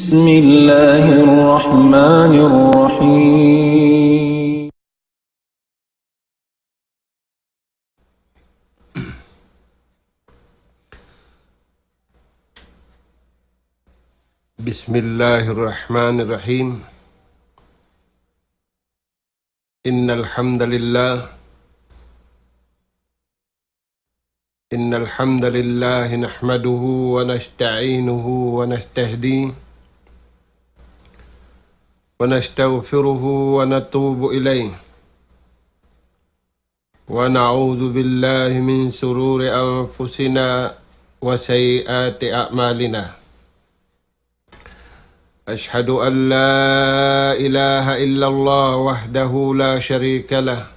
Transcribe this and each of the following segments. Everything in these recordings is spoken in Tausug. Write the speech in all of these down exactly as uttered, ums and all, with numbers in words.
بسم الله الرحمن الرحيم. بسم الله الرحمن الرحيم. إن الحمد لله، إن الحمد لله نحمده ونستعينه ونستهديه ونستغفره ونتوب إليه، ونعوذ بالله من شرور أنفسنا وسيئات أعمالنا. أشهد أن لا إله إلا الله وحده لا شريك له،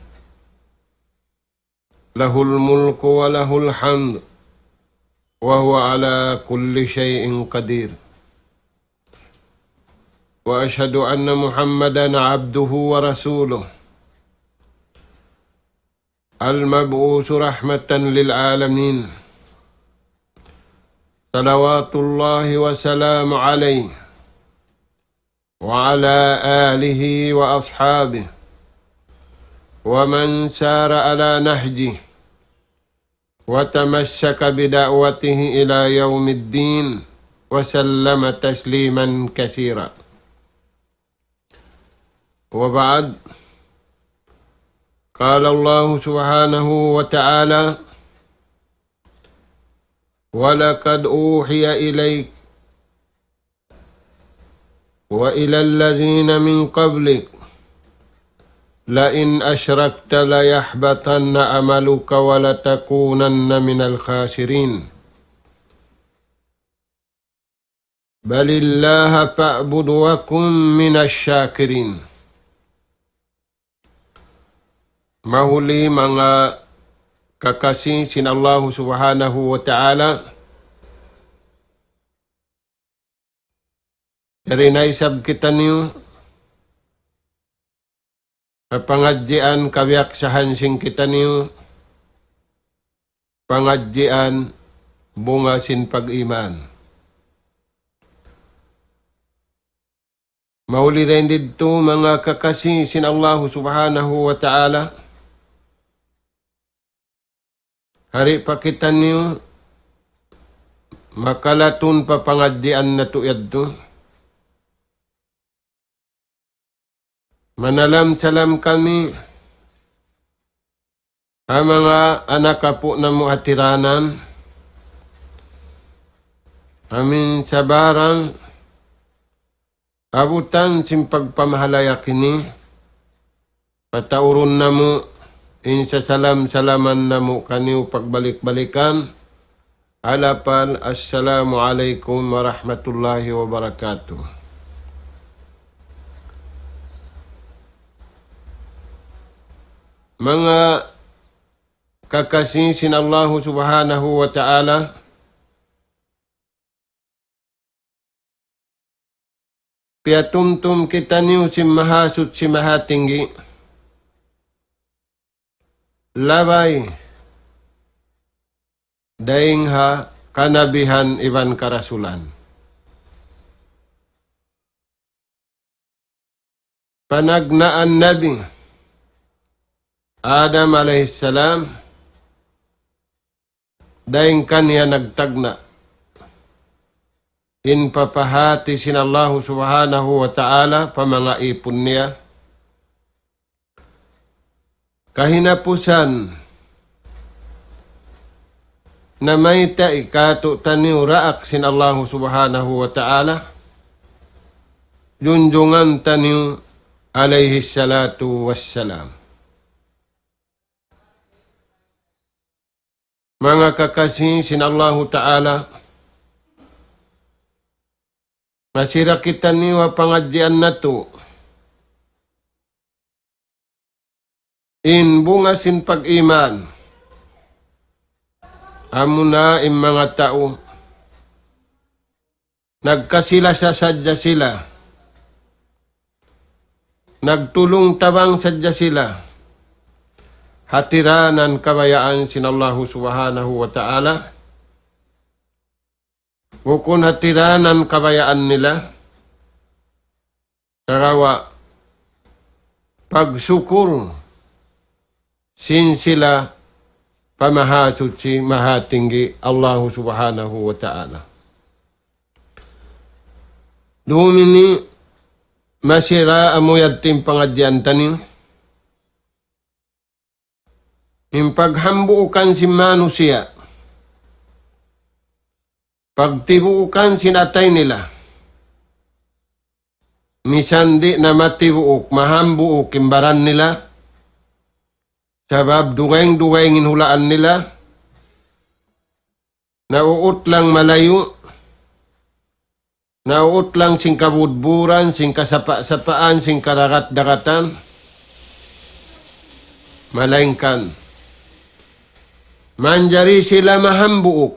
له الملك وله الحمد، وهو على كل شيء قدير. وأشهد أن محمدا عبده ورسوله، المبعوث رحمة للعالمين، صلوات الله وسلامه عليه وعلى آله وأصحابه ومن سار على نهجه وتمسك بدعوته إلى يوم الدين، وسلم تسليما كثيرا. وبعد، قال الله سبحانه وتعالى: ولقد أوحي إليك وإلى الذين من قبلك لئن أشركت ليحبطن عملك ولتكونن من الخاسرين. بل الله فاعبد وكن من الشاكرين. Mahuli manga kakasi sin Allahu Subhanahu wa Ta'ala, yari na isab kitaniyu ha pangadjian kabiyaksahan sin kitaniyu, pangadjian bunga sin pag-iman. Mahuli dayn didtu manga kakasi sin Allahu Subhanahu wa Ta'ala, hari pa kitaniyu makalatun pa pangadjian natu' yadtu. Manalam-salam kami ha manga anak apu' namu' hatiranan, amin sabarang abutan sin pagpamahalayak ini, pataurun namu' in sasalam-salaman namu' kaniyu pagbalik-balikan, ha lapan, Assalamu alaykum warahmatullahi wabarakatuh. Manga kakasi sin Allahu Subhanahu wa Ta'ala, piyatumtum kitaniyu sin Mahasuchi Mahatinggi, labay dayn ha kanabihan iban karasulan. Panagnaan Nabi Adam alayhi salam, dayn kaniya nagtagna' in papahāti sin Allahu Subhanahu wa Ta'ala pa manga īpun niya. Kahinapusan, namayta' katu'taniyu daak sin Allahu Subhanahu wa Ta'ala, junjungan taniyu alayhi salatu wassalam. Manga kakasi sin Allahu Ta'ala, nasira kitaniyu ha pangadjian natu'. In bunga sin pag-iman, amuna in manga tau nagkasilasa sadja sila, nagtulung-tabang sadja sila, hatiranan kabayaan sin Allahu Subhanahu wa Ta'ala, bukun hatiranan kabayaan nila, Sagawa' pagsukur sin sila pa Mahasuchi, Mahatinggi, Allahu Subhanahu wa Ta'ala. Dum ini masi ra amu yadtu in pangadjian taniyu. In paghambuukan sin manusiya', pagtibuukan sin atay nila, misan di' na matibuuk, mahambuuk in baran nila, sabab dugaing-dugaing in hulaan nila, nauut lang malayu', nauut lang sin kabudburan, sin kasapa'-sapaan, sin karagat-dagatan. Malaingkan manjari sila mahambuuk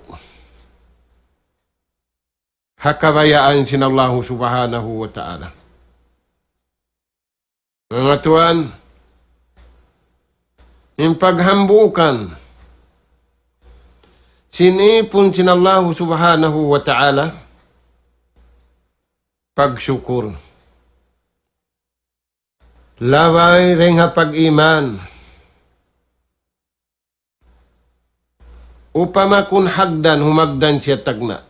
ha kabayaan sin Allahu Subhanahu wa Ta'ala. Manga tuwan, in paghambuukan sin ipun sin Allahu Subhanahu wa Ta'ala, pagsukur. Labay dayn ha pag-iman. Upama kun hagdan, humagdan siya tagna'.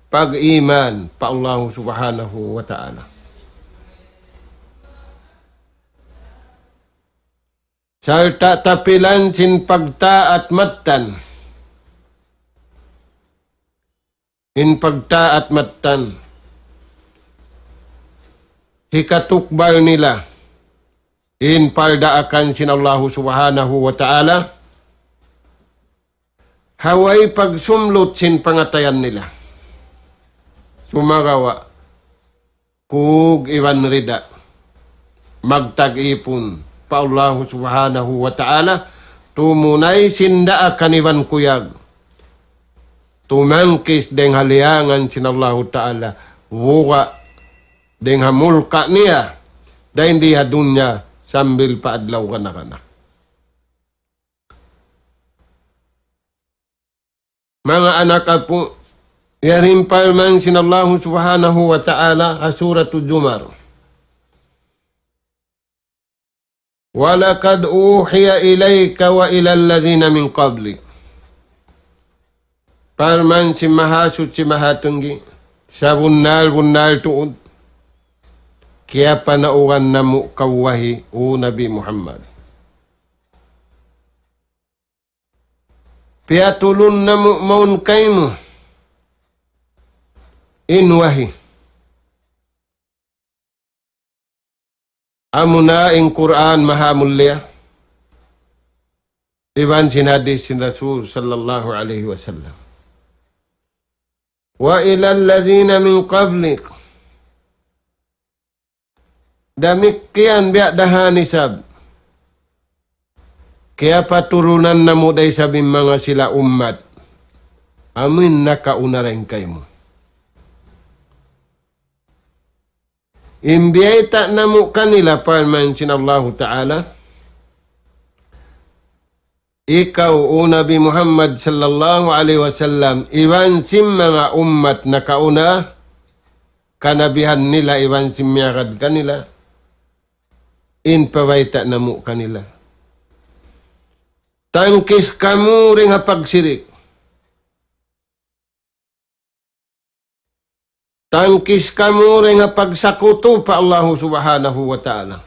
Pag-iman pa Allahu Subhanahu wa Ta'ala. Sarta' tapilan sin pagtaat mattan. In pagtaat mattan, hikatukbal nila in pardaakan sin Allahu Subhanahu wa Ta'ala, ha way pagsumlut sin pangatayan nila. Sumagawa', kug iban rida, magtag-ipun pa Allahu Subhanahu wa Ta'ala, tumunay sin daakan iban kuyag, tumangkis dayn ha liyangan sin Allahu Ta'ala, buga' dayn ha mulka' niya, dayn di ha dunya sambil pa adlaw kana-kana. Manga anak apu', yari in parman sin Allahu Subhanahu wa Ta'ala ha Suratul Zumar. وَلَقَدْ أُوحِيَ إِلَيْكَ وَإِلَى الَّذِينَ مِنْ قَبْلِكَ. Parman sin Mahasuchi Mahatinggi, sabunnal-bunnal tuud, kiyapanaugan namu' kaw wahi, O Nabi Muhammad. Piyatulun namu' mawn kaymu in wahi. Amuna in Qur'an maha mulia, iban sin hadith sin Rasul sallallahu alayhi wasallam. وَإِلَى الَّذِينَ مِنْ قَبْلِكَ. Damikkiyan biya' da ha isab. Kiyapatulunan namu' da isab in manga sila ummat amuin nakauna dayn kaymu. In biyayta' namu' kanila, parman sin Allahu Ta'ala, ikaw, O Nabi Muhammad sallallahu alayhi wasallam, iban sin manga ummat nakauna, kanabihan nila iban sin miyagad kanila, in pabayta' namu' kanila. Tangkis kamu dayn ha pagsirik. Tangkis kamu dayn ha pagsakutu pa Allahu Subhanahu wa Ta'ala.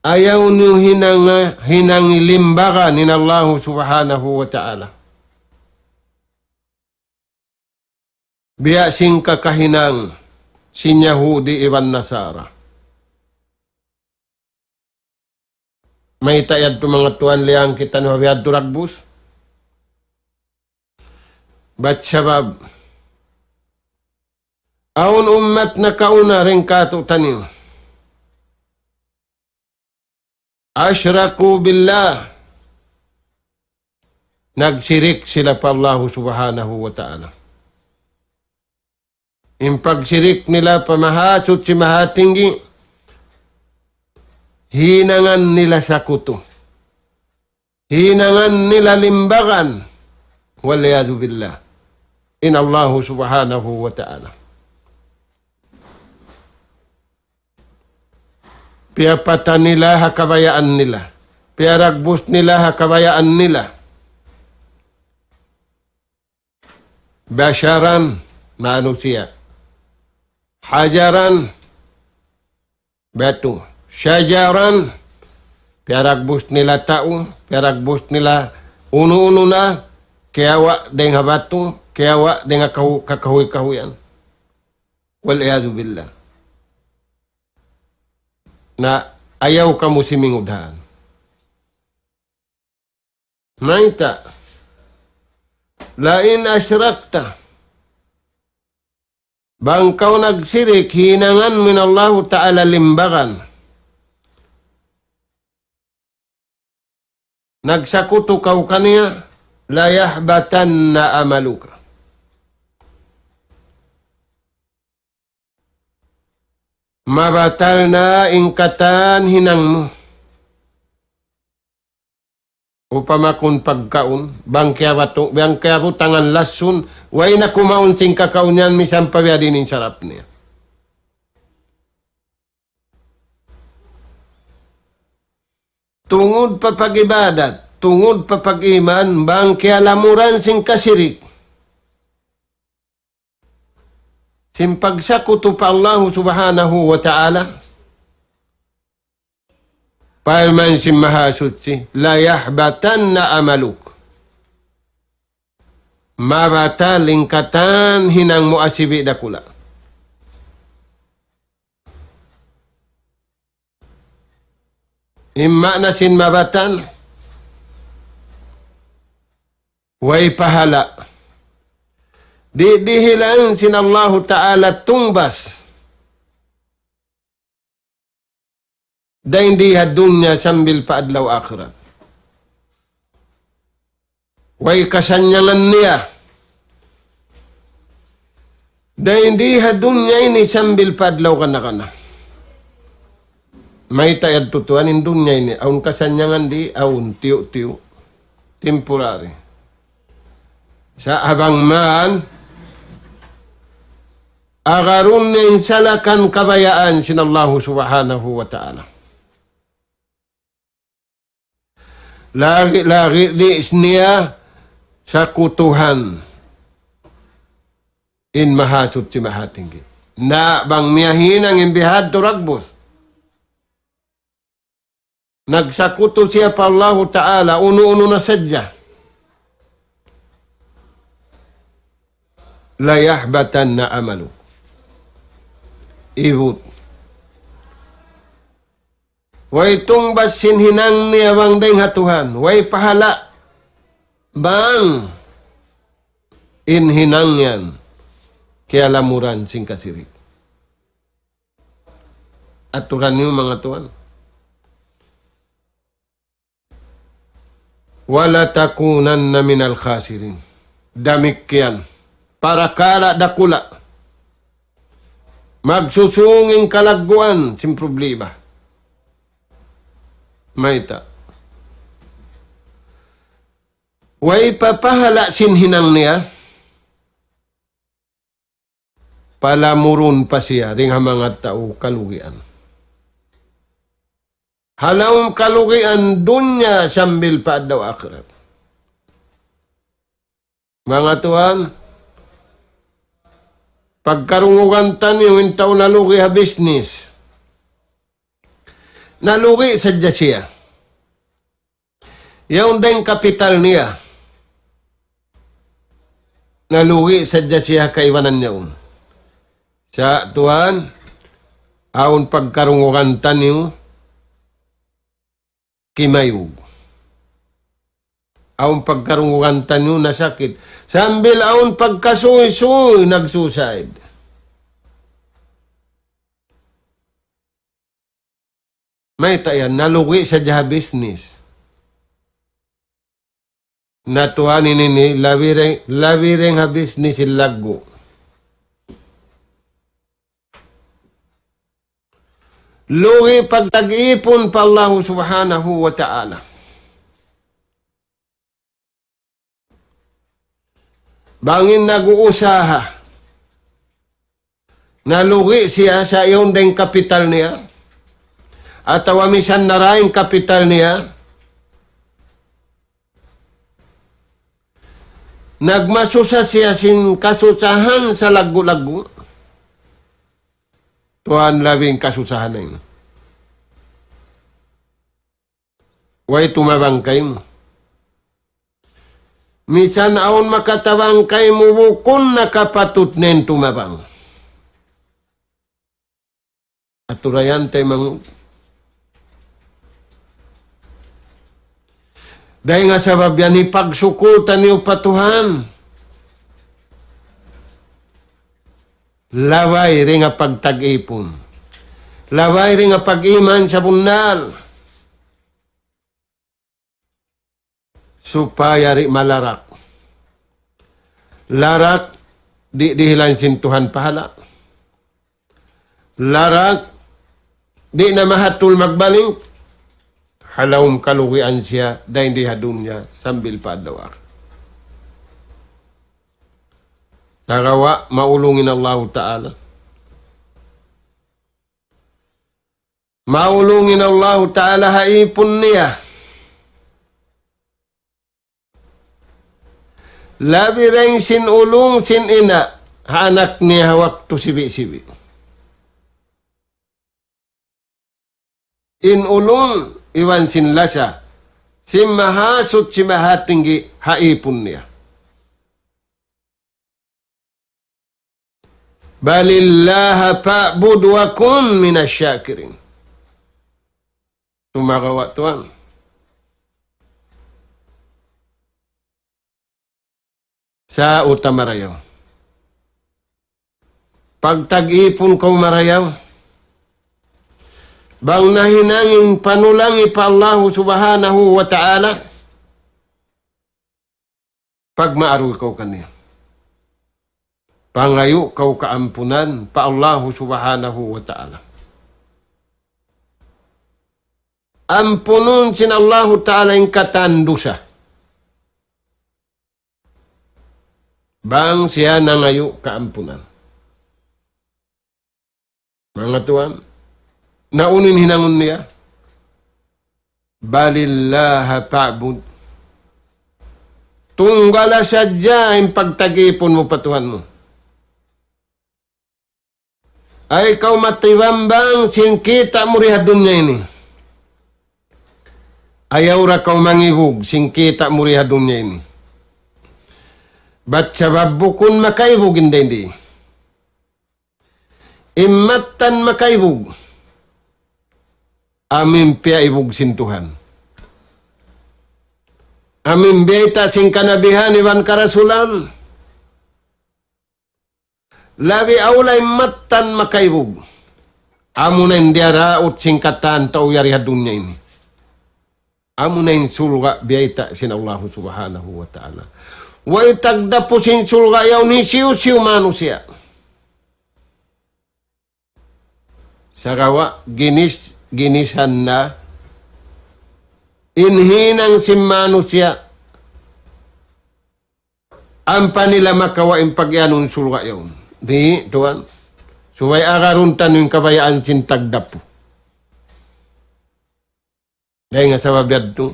Ayaw niyu hinanga-, hinangi limbagan in Allahu Subhanahu wa Ta'ala. Biya' sin kakahinang sin Yahudi iban Nasara. Mayta' yadtu manga tuwan liyang kitaniyu ha bihadtu dagbus? Bat sabab, awn ummat nakauna dayn kātu'niyu. أَشْرَكُوا بِاللَّهِ. Nagsirik sila pa Allahu Subhanahu wa Ta'ala. In pagsirik nila pa Mahasuchi Mahatinggi, hinangan nila sakutu. Hinangan nila limbagan. وَالْعِيَاذُ بِاللَّهِ. in Allahu Subhanahu wa Ta'ala. Piyapata nila ha kabayaan nila. Piyaragbus nila ha kabayaan nila. Basharan, manusiya'. Hajaran, batu. Shajaran, piyaragbus nila tau, piyaragbus nila unu-unu na, kiyawa' dayng ha batu, kiyawa' dayng ha kahu-, kakahuy-kahuyan. والعياذ بالله. Na ayaw kamu simingudhan. Mayta'? لئن أشركت. Bang kaw nagsirik, hinangan mu in Allahu Ta'ala limbagan. Nagsakutu kaw kaniya, ليحبطن عملك. Mabatal na in katan hinang mu. Upama kun pagkaun, bang kiyabatu-, bang kiyabutangan lasun, way na kumaun sin kakaun yan, misan pa biya' diin in sarap niya. Tungud pa pag-ibadat, tungud pa pag-iman, bang kiyalamuran sin kasirik, sin pagsakutu pa Allahu Subhanahu wa Ta'ala, parman sin Mahasuchi, ليحبطن عملك. Mabatal in katan hinang mu asibi' dakula'. In maana sin mabatal, way pahala'. Di' dihilan sin Allahu Ta'ala tungbas dayn di ha dunya sambil pa adlaw akhirat. Way kasannyangan niya dayn di ha dunya ini sambil pa adlaw kana-kana. Mayta' yadtu tuwan in dunya ini, awn kasannyangan di', awn tiyu'-tiyu'. Temporary. Sa' bang man, agarun niya in salakan kabayaan sin Allahu Subhanahu wa Ta'ala. Lagi'-lagi' di' niya sakutuhan in Mahasuchi Mahatinggi. Na bang niya hinang in bihadtu ragbus, nagsakutu siya pa Allahu Ta'ala, unu-unu na sadja. ليحبطن عملك. Ibut. Way tungbas sin hinang niya bang dayn ha Tuhan. Way pahala' bang in hinang yan kiyalamuran sin kasirik. Aturan niyu manga tuwan. ولتكونن من الخاسرين. Damikkiyan. Parakala' dakula'. Magsusung in kalagguan sin problema. Mayta'? Way pa pahala' sin hinang niya. Palamurun pa siya dayn ha manga tau kalugian. Ha lawm kalugian dunya sambil pa adlaw akhirat. Manga tuwan, pagkarungugan taniyu in tau nalugi ha business. Nalugi sadja siya. Yaun da in kapital niya. Nalugi sadja siya kaibanan yaun. Sa' tuwan, awn pagkarungugan taniyu kimayug. Awn pagkarungugan taniyu nasakit. Sambil awn pagkasuysuy nag-suicide. Mayta' yan, nalugi sadja ha business. Na tuwan ini, labi dayn, labi dayn ha business in laggu'. Lugi pagtag-ipun pa Allahu Subhanahu wa Ta'ala. Bang in nag-uusaha, nalugi' siya sa' yaun da in kapital niya, atawa misan nara in kapital niya, nagmasusa siya sin kasusahan salaggu'-laggu'. Tuwan, labi in kasusahan na ini. Way tumabang kaymu. Misan awn makatabang kaymu, bukun na kapatut niya in tumabang. Aturayan taymanghud. Dayn ha sabab yan, hipagsukul taniyu pa Tuhan. Labay dayn ha pagtag-ipun. Labay dayn ha pag-iman sabunnal. Supaya di' malarak. Larak, di' dihilan sin Tuhan pahala'. Larak, di' na mahatul magbalik. Ha lawm kalugian siya, dayn di ha dunya, sambil pa adlaw akhirat. Sagawa', maulung in Allahu Ta'ala. Maulung in Allahu Ta'ala ha ipun niya. Labi dayn sin ulung sin ina' ha anak niya ha waktu sibi'-sibi'. In ulung iban sin lasa sin Mahasuchi Mahatinggi ha ipun niya. بل الله فاعبد وكن من الشاكرين. Sumagawa' tuwan. Sa' uta marayaw. Pagtag-ipun kaw marayaw. Bang nahinang in panulangi pa Allahu Subhanahu wa Ta'ala, pagmaaruy kaw kaniya. Pangayu' kaw kaampunan pa Allahu Subhanahu wa Ta'ala. Ampunun sin Allahu Ta'ala in katan dusa. Bang siya nangayu' kaampunan. Manga tuwan, na unu in hinangun niya? بل الله فاعبد. Tunggala sadja in pagtag-ipun mu pa Tuhan mu. Ay kaw matibambang sin kita' mu di ha dunya ini. Ayaw da kaw mangibug sin kita' mu di ha dunya ini. Bat sabab bukun makaibug in dayn di. In mattan makaibug. Amu in piyaibug sin Tuhan. Amu in biyayta' sin kanabihan iban karasulan. Labi awla in mattan makaibug. Amuna in diyaraut sin katan tau yari ha dunya ini. Amuna in surga' biyayta' sin Allahu Subhanahu wa Ta'ala. Way tagdapu sin surga' yaun hisiyu-siyu manusiya'. Sagawa' ginis, ginisan na in hinang sin manusiya'. Ampa nila makawa' in pag'iyanun surga' yaun. Di', tuwan. Subay agarun taniyu in kabayaan sin tagdapu. Dayn ha sabab yadtu,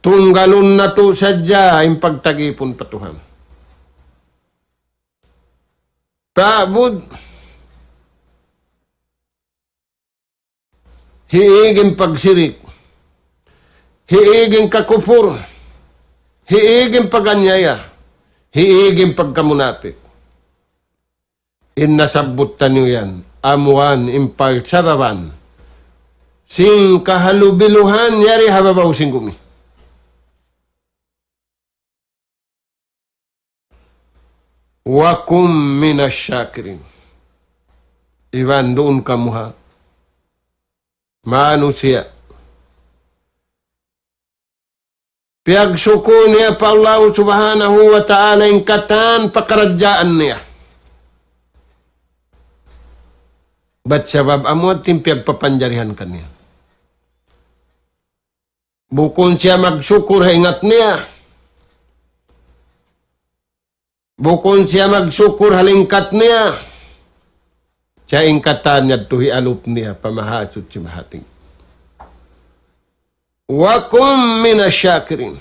tunggalun natu' sadja in pagtag-ipun pa Tuhan. Ta'bud, hiig in pagsirik, hiig in kakupur, hiig in pag-anyaya, hiig in pagkamunapik. In nasabbut taniyu yan, amuan in pagsababan sin kahalubiluhan yari ha babaw sin gumi. وكن من الشاكرين. Iban duun kamu ha manusiya'. Piyagsukul niya pa Allahu Subhanahu wa Ta'ala in katan pakaradjaan niya. Bat sabab amu in piyagpapanjarihan kaniya. Bukun siya magsukul ha ingat niya. Bukun siya magsukur ha lingkat niya. Siya in katan yadtu hialup niya pa Mahasuchi Mahating. وكن من الشاكرين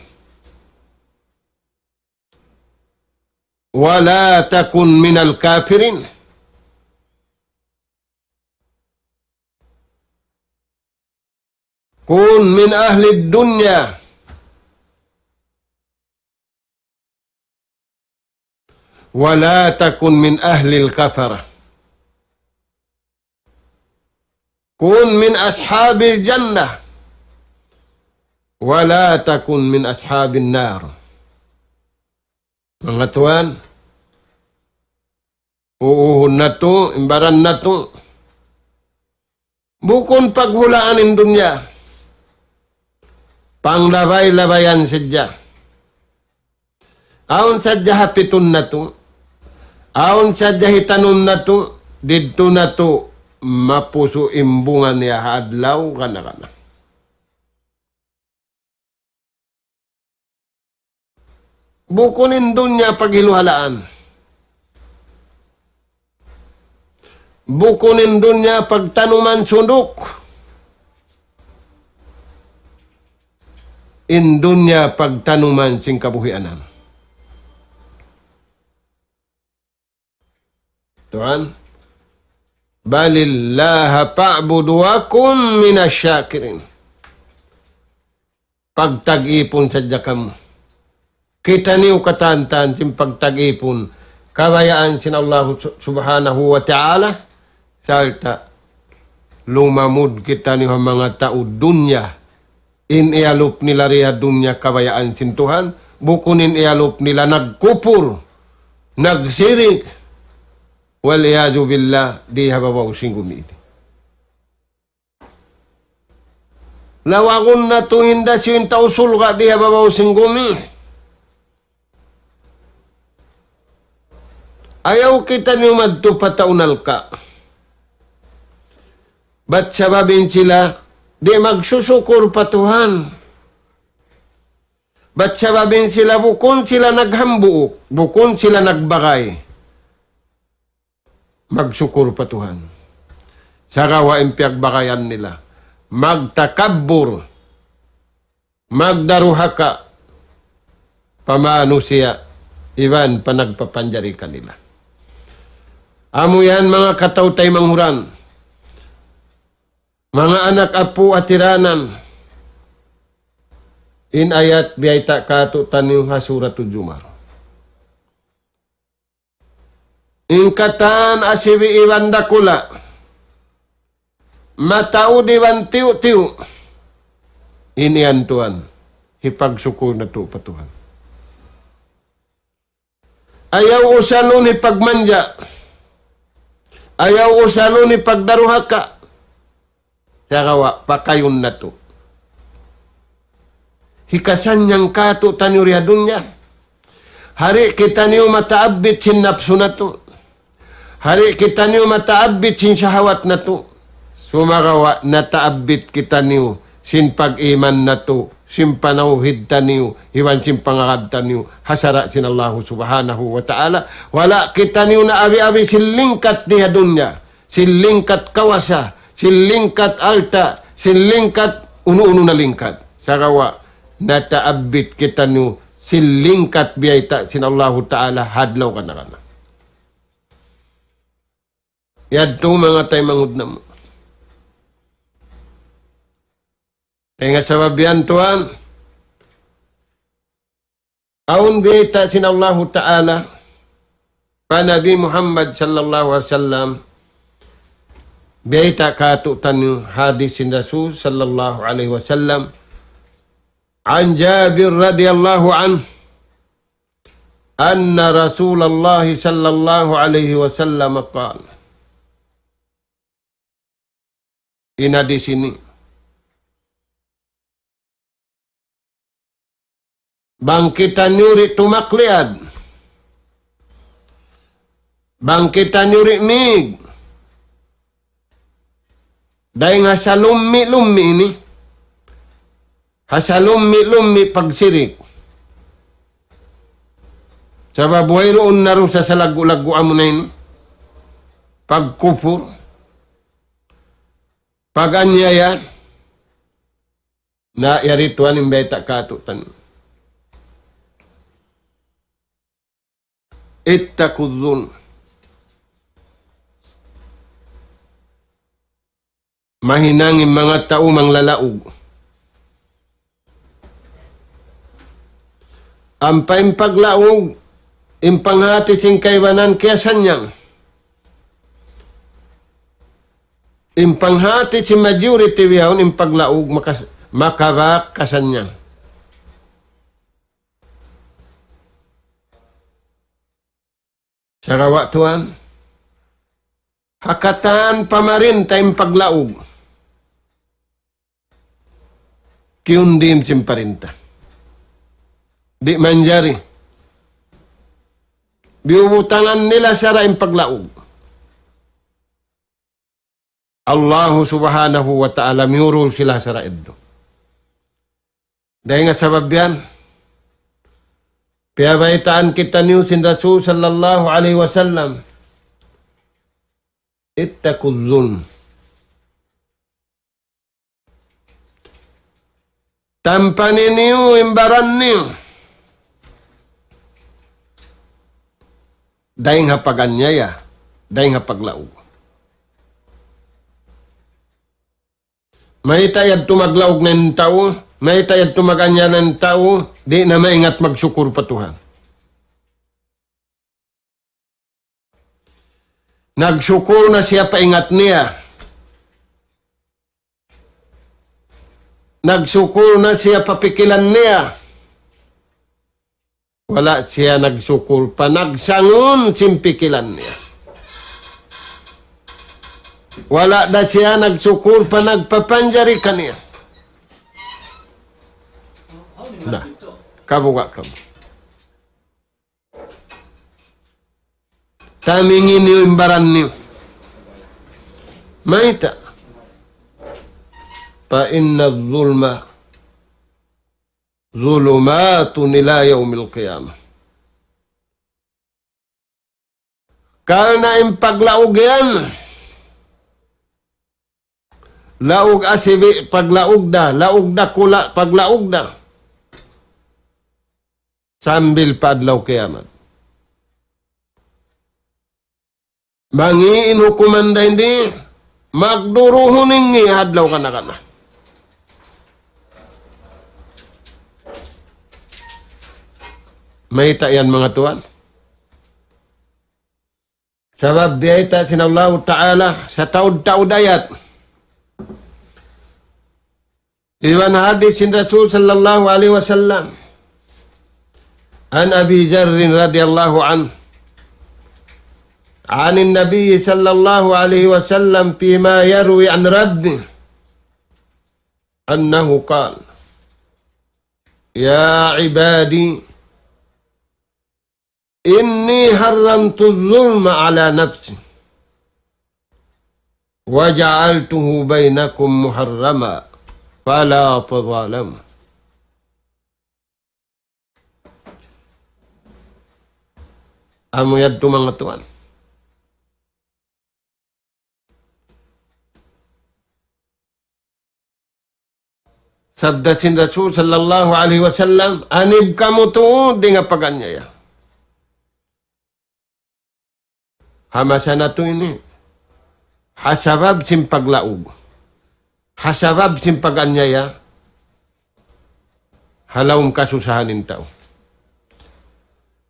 ولا تكن من الكافرين. كن من أهل الدنيا ولا تكن من أهل الكفرة. كن من أصحاب الجنة ولا تكن من أصحاب النار. Manga tuwan, uuhun natu', imbaran natu'. Bukun paghulaan in dunya. Panglabay-labayan sadja. Awn sadja hapitun natu'. Awn sadja hitanum natu'. Didtu natu' mapusu' in bunga niya ha adlaw kana-kana. Bukun in dunya paghiluhalaan. Bukun in dunya pagtanuman sunduk. In dunya pagtanuman sin kabuhianan. Tuwan, بل الله فاعبد وكن من الشاكرين. Pagtag-ipun sadja kamu. Kitaniyu katan-katan sin pagtag-ipun. Kabayaan sin Allah su-, subhanahu wa ta'ala. Sarta' lumamud kitaniyu ha manga tau dunya. In iyalup nila di ha dunya kabayaan sin Tuhan, bukun in iyalup nila nagkupur, nagsirik, والعياذ بالله, di ha babaw sin gumi ini. Lawagun natu' in hisiyu in tau surga' di ha babaw sin gumi. Ayaw kitaniyu madtu pa tau narka'. Bat sabab in sila di' magsusukur pa Tuhan. Bat sabab in sila bukun sila naghambuuk, bukun sila nagbagay magsukur pa Tuhan. Sagawa' in piyagbagayan nila, magtakabbur, magdaruhaka pa manusiya' iban pa nagpapanjari kanila. Amu yan manga kataw-taymanghuran, manga anak apu' ha tiranan, in ayat biyayta' kātu'niyu ha Suratul Zumar. In katan asibi' iban dakula', mataud iban tiyu'-tiyu', in yan tuwan, hipagsukur natu' pa Tuhan. Ayaw usalun hipagmanja', ayaw usalun hipagdaruhaka. Sagawa' pakayun natu'. Hikasannyang kātu'niyu di ha dunya. Di' kitaniyu mataabbit sin napsu natu'. Di' kitaniyu mataabbit sin shahawat natu'. Sumagawa' nataabbit kitaniyu sin pag-iman natu', sin panawhid taniyu, iban sin pangagad taniyu ha sara' sin Allahu Subhanahu wa Ta'ala. Wala' kitaniyu naabi-abi sin lingkat di ha dunya. Sin lingkat kawasa, sin lingkat alta', sin lingkat unu-unu na lingkat. Sagawa' nataabbit kitaniyu sin lingkat biyayta' sin Allahu Ta'ala ha adlaw kana-kana. Yadtu manga taymanghud namu'. Dayn ha sabab yan tuwan, awn biyayta' sin Allahu Ta'ala pa Nabi Muhammad sallallahu alayhi wasallam, biyayta' kātu'niyu hadis sin Rasul sallallahu alayhi wasallam, عن جابر رضي الله عنه أن رسول الله صلى الله عليه وسلم قال. In hadis ini. Bang kitaniyu di' tumakliad. Bang kitaniyu di' mīg. Dayn ha salummi'-lummi' ini. Ha salummi'-lummi' pagsirik. Sabab wayruun na dusa salaggu'-laggu' amuna ini. Pagkupur. Pag-anyaya. Na yari tuwan in bayta' kātu'niyu. اتقوا الظلم. Mahinang in manga tau manglalaug. Ampa in paglaug, in panghati sin kaibanan kiyasannyang. In panghati sin majority bihaun in paglaug makas-, makabak kasannyang. Sagawa' tuwan, ha katan pamarinta in paglaug. Kiyundin sin parinta. Di' manjari. Biyubutangan nila sara' in paglaug. Allahu Subhanahu wa Ta'ala miyurul sila sara' iddu. Dayn ha sabab yan, piyabaytaan kitaniyu sin Rasul sallallahu alayhi wasallam, اتقوا الظلم. Tampani niyu in baran niyu. Dayn ha pag-anyaya, dayn ha paglaug. Mayta' yadtu maglaug na in tau, mayta' yadtu mag-anyaya na in tau, di' na maingat magsukur pa Tuhan. Nagsukur na siya pa ingat niya. Nagsukur na siya pa pikilan niya. Wala' siya nagsukur pa nagsangun sin pikilan niya. Wala' da siya nagsukur pa nagpapanjari kaniya. Na, kabuga' kamu. Tamingi niyu in baran niyu. Mayta'? فإن الظلم ظلمات إلى يوم القيامة. Karna' in paglaug yan, laug asibi' paglaug da, laug dakula' paglaug da. Sambil pa adlaw kiyamat. Bang in hukuman da ini, magduruhun in ngi' ha adlaw kana-kana. Mayta' yan, manga tuwan? Sabab biyayta' sin Allahu Ta'ala sataud-taud ayat. Iban hadis sin Rasul sallallahu alayhi wasallam. عن أبي ذر رضي الله عنه عن النبي صلى الله عليه وسلم فيما يروي عن ربه أنه قال: يا عبادي إني حرمت الظلم على نفسي وجعلته بينكم محرما فلا تظالموا. Amu yadtu, manga tuwan. Sabda sin Rasul sallallahu alayhi wasallam, anib kamu tuud dayn ha pag-anyaya. Ha masa natu' ini, ha sabab sin paglaug, ha sabab sin pag-anyaya, ha lawm kasusahan in tau.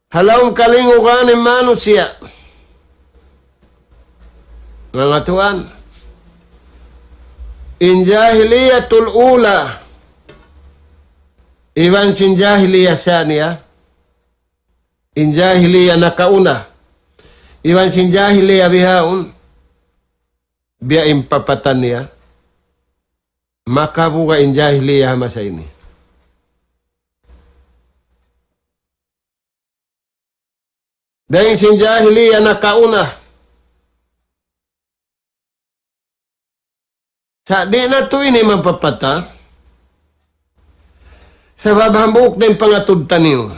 Ha lawm kalingugan in manusiya'. Manga tuwan, in jahiliyatul ula, iban sin jahiliya saniya, in jahiliya nakauna, iban sin jahiliya bihaun, biya' in papatan niya, makabuga' in jahiliya ha masa ini. Dayn sin jahiliya nakauna. Sa' di' natu' ini mapapata. Sabab hambuuk da in pangatud taniyu.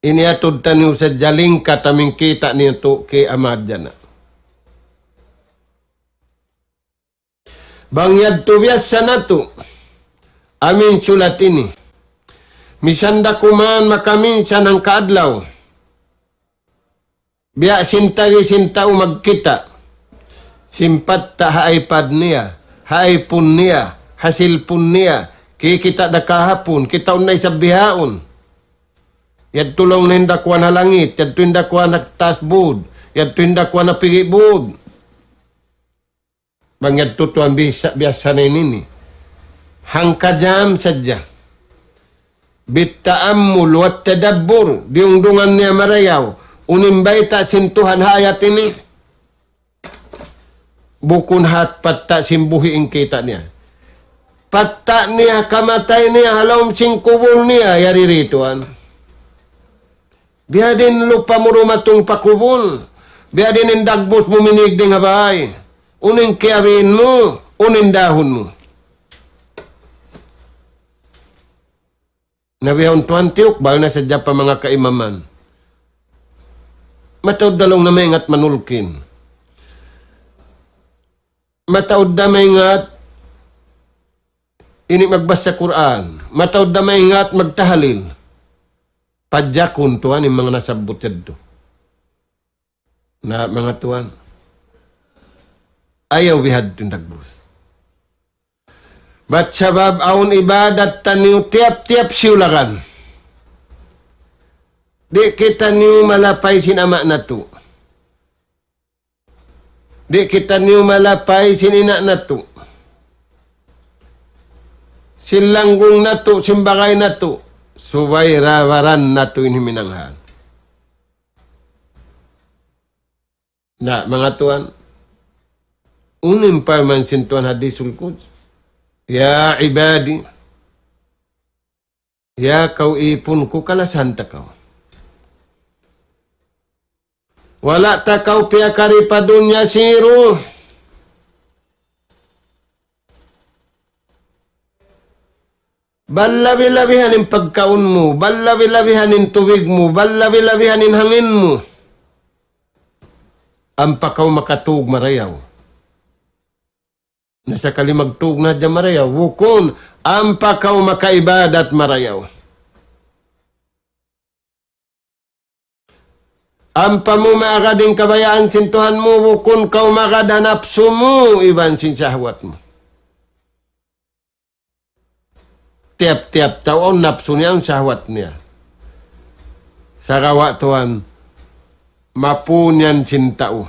Ini atud taniyu sa jalingkat amin kita' niyu tu ki amadjana. Bang yadtu biyassa natu', amin sulat ini. Misan da kuman makaminsan hangka adlaw. Biya' sin tagi sin tau magkita'. Sin patta' ha iPad niya, ha iPhone niya, ha cellphone niya. Kikita' da kahapun, kitaun na isab bihaun. Yadtu laung na in dakuan ha langit, yadtu in dakuan ha taas bud, yadtu in dakuan ha pigi' bud. Bang yadtu tuwan biyasa, biyasa na ini. Hangka jam sadja. Bitta'ammul wa tadabbur, diyungdungan niya marayaw. Unu in bayta' sin Tuhan ha ayat ini. Bukun hat patta' sin buhi' in kita' niya. Patta' niya, kamatay niya, ha lawm sin kubul niya, yari di tuwan. Biyadiin lupa' mu dumatung pa kubul. Biyadiin in dagbus mu minīg dayn ha bāy. Unu in kiyabiin mu, unu in dahun mu. Na bihaun tuwan tiyukbal na sadja pa manga kaimaman. Mataud da laung na maingat manulkin. Mataud da maingat ini magbasa Qur'an. Mataud da maingat magtahalil. Pajakun tuwan in manga nasabbut yadtu. Na manga tuwan. Ayaw bihadtu in dagbus. Bat sabab awn ibadat taniyu tiyap-tiyap siyulagan. Di' kitaniyu malapay sin ama' natu'. Di' kitaniyu malapay sin ina' natu'. Sin langgung natu', sin bagay natu'. Subay da baran natu' in himinanghal. Na, manga tuwan, unu in parman sin Tuhan hadisul Quds. Ya ibadi, ya kaw īpun ku, kalasahan ta kaw. Wala' ta kaw piyakari pa dunya siru. Bal labi-labihan in pagkaun mu, bal labi-labihan in tubig mu, bal labi-labihan in hangin mu. Ampa kaw makatug marayaw. Na sakali magtug na hadja marayaw, bukun, ampa kaw makaibadat marayaw. Ampa mu maagad in kabayaan sin Tuhan mu, bukun kaw magad ha napsu mu, iban sin sahwat mu. Tiyap-tiyap tau awn napsu niya, awn sahwat niya. Sagawa' tuwan, mapun yan sin tau.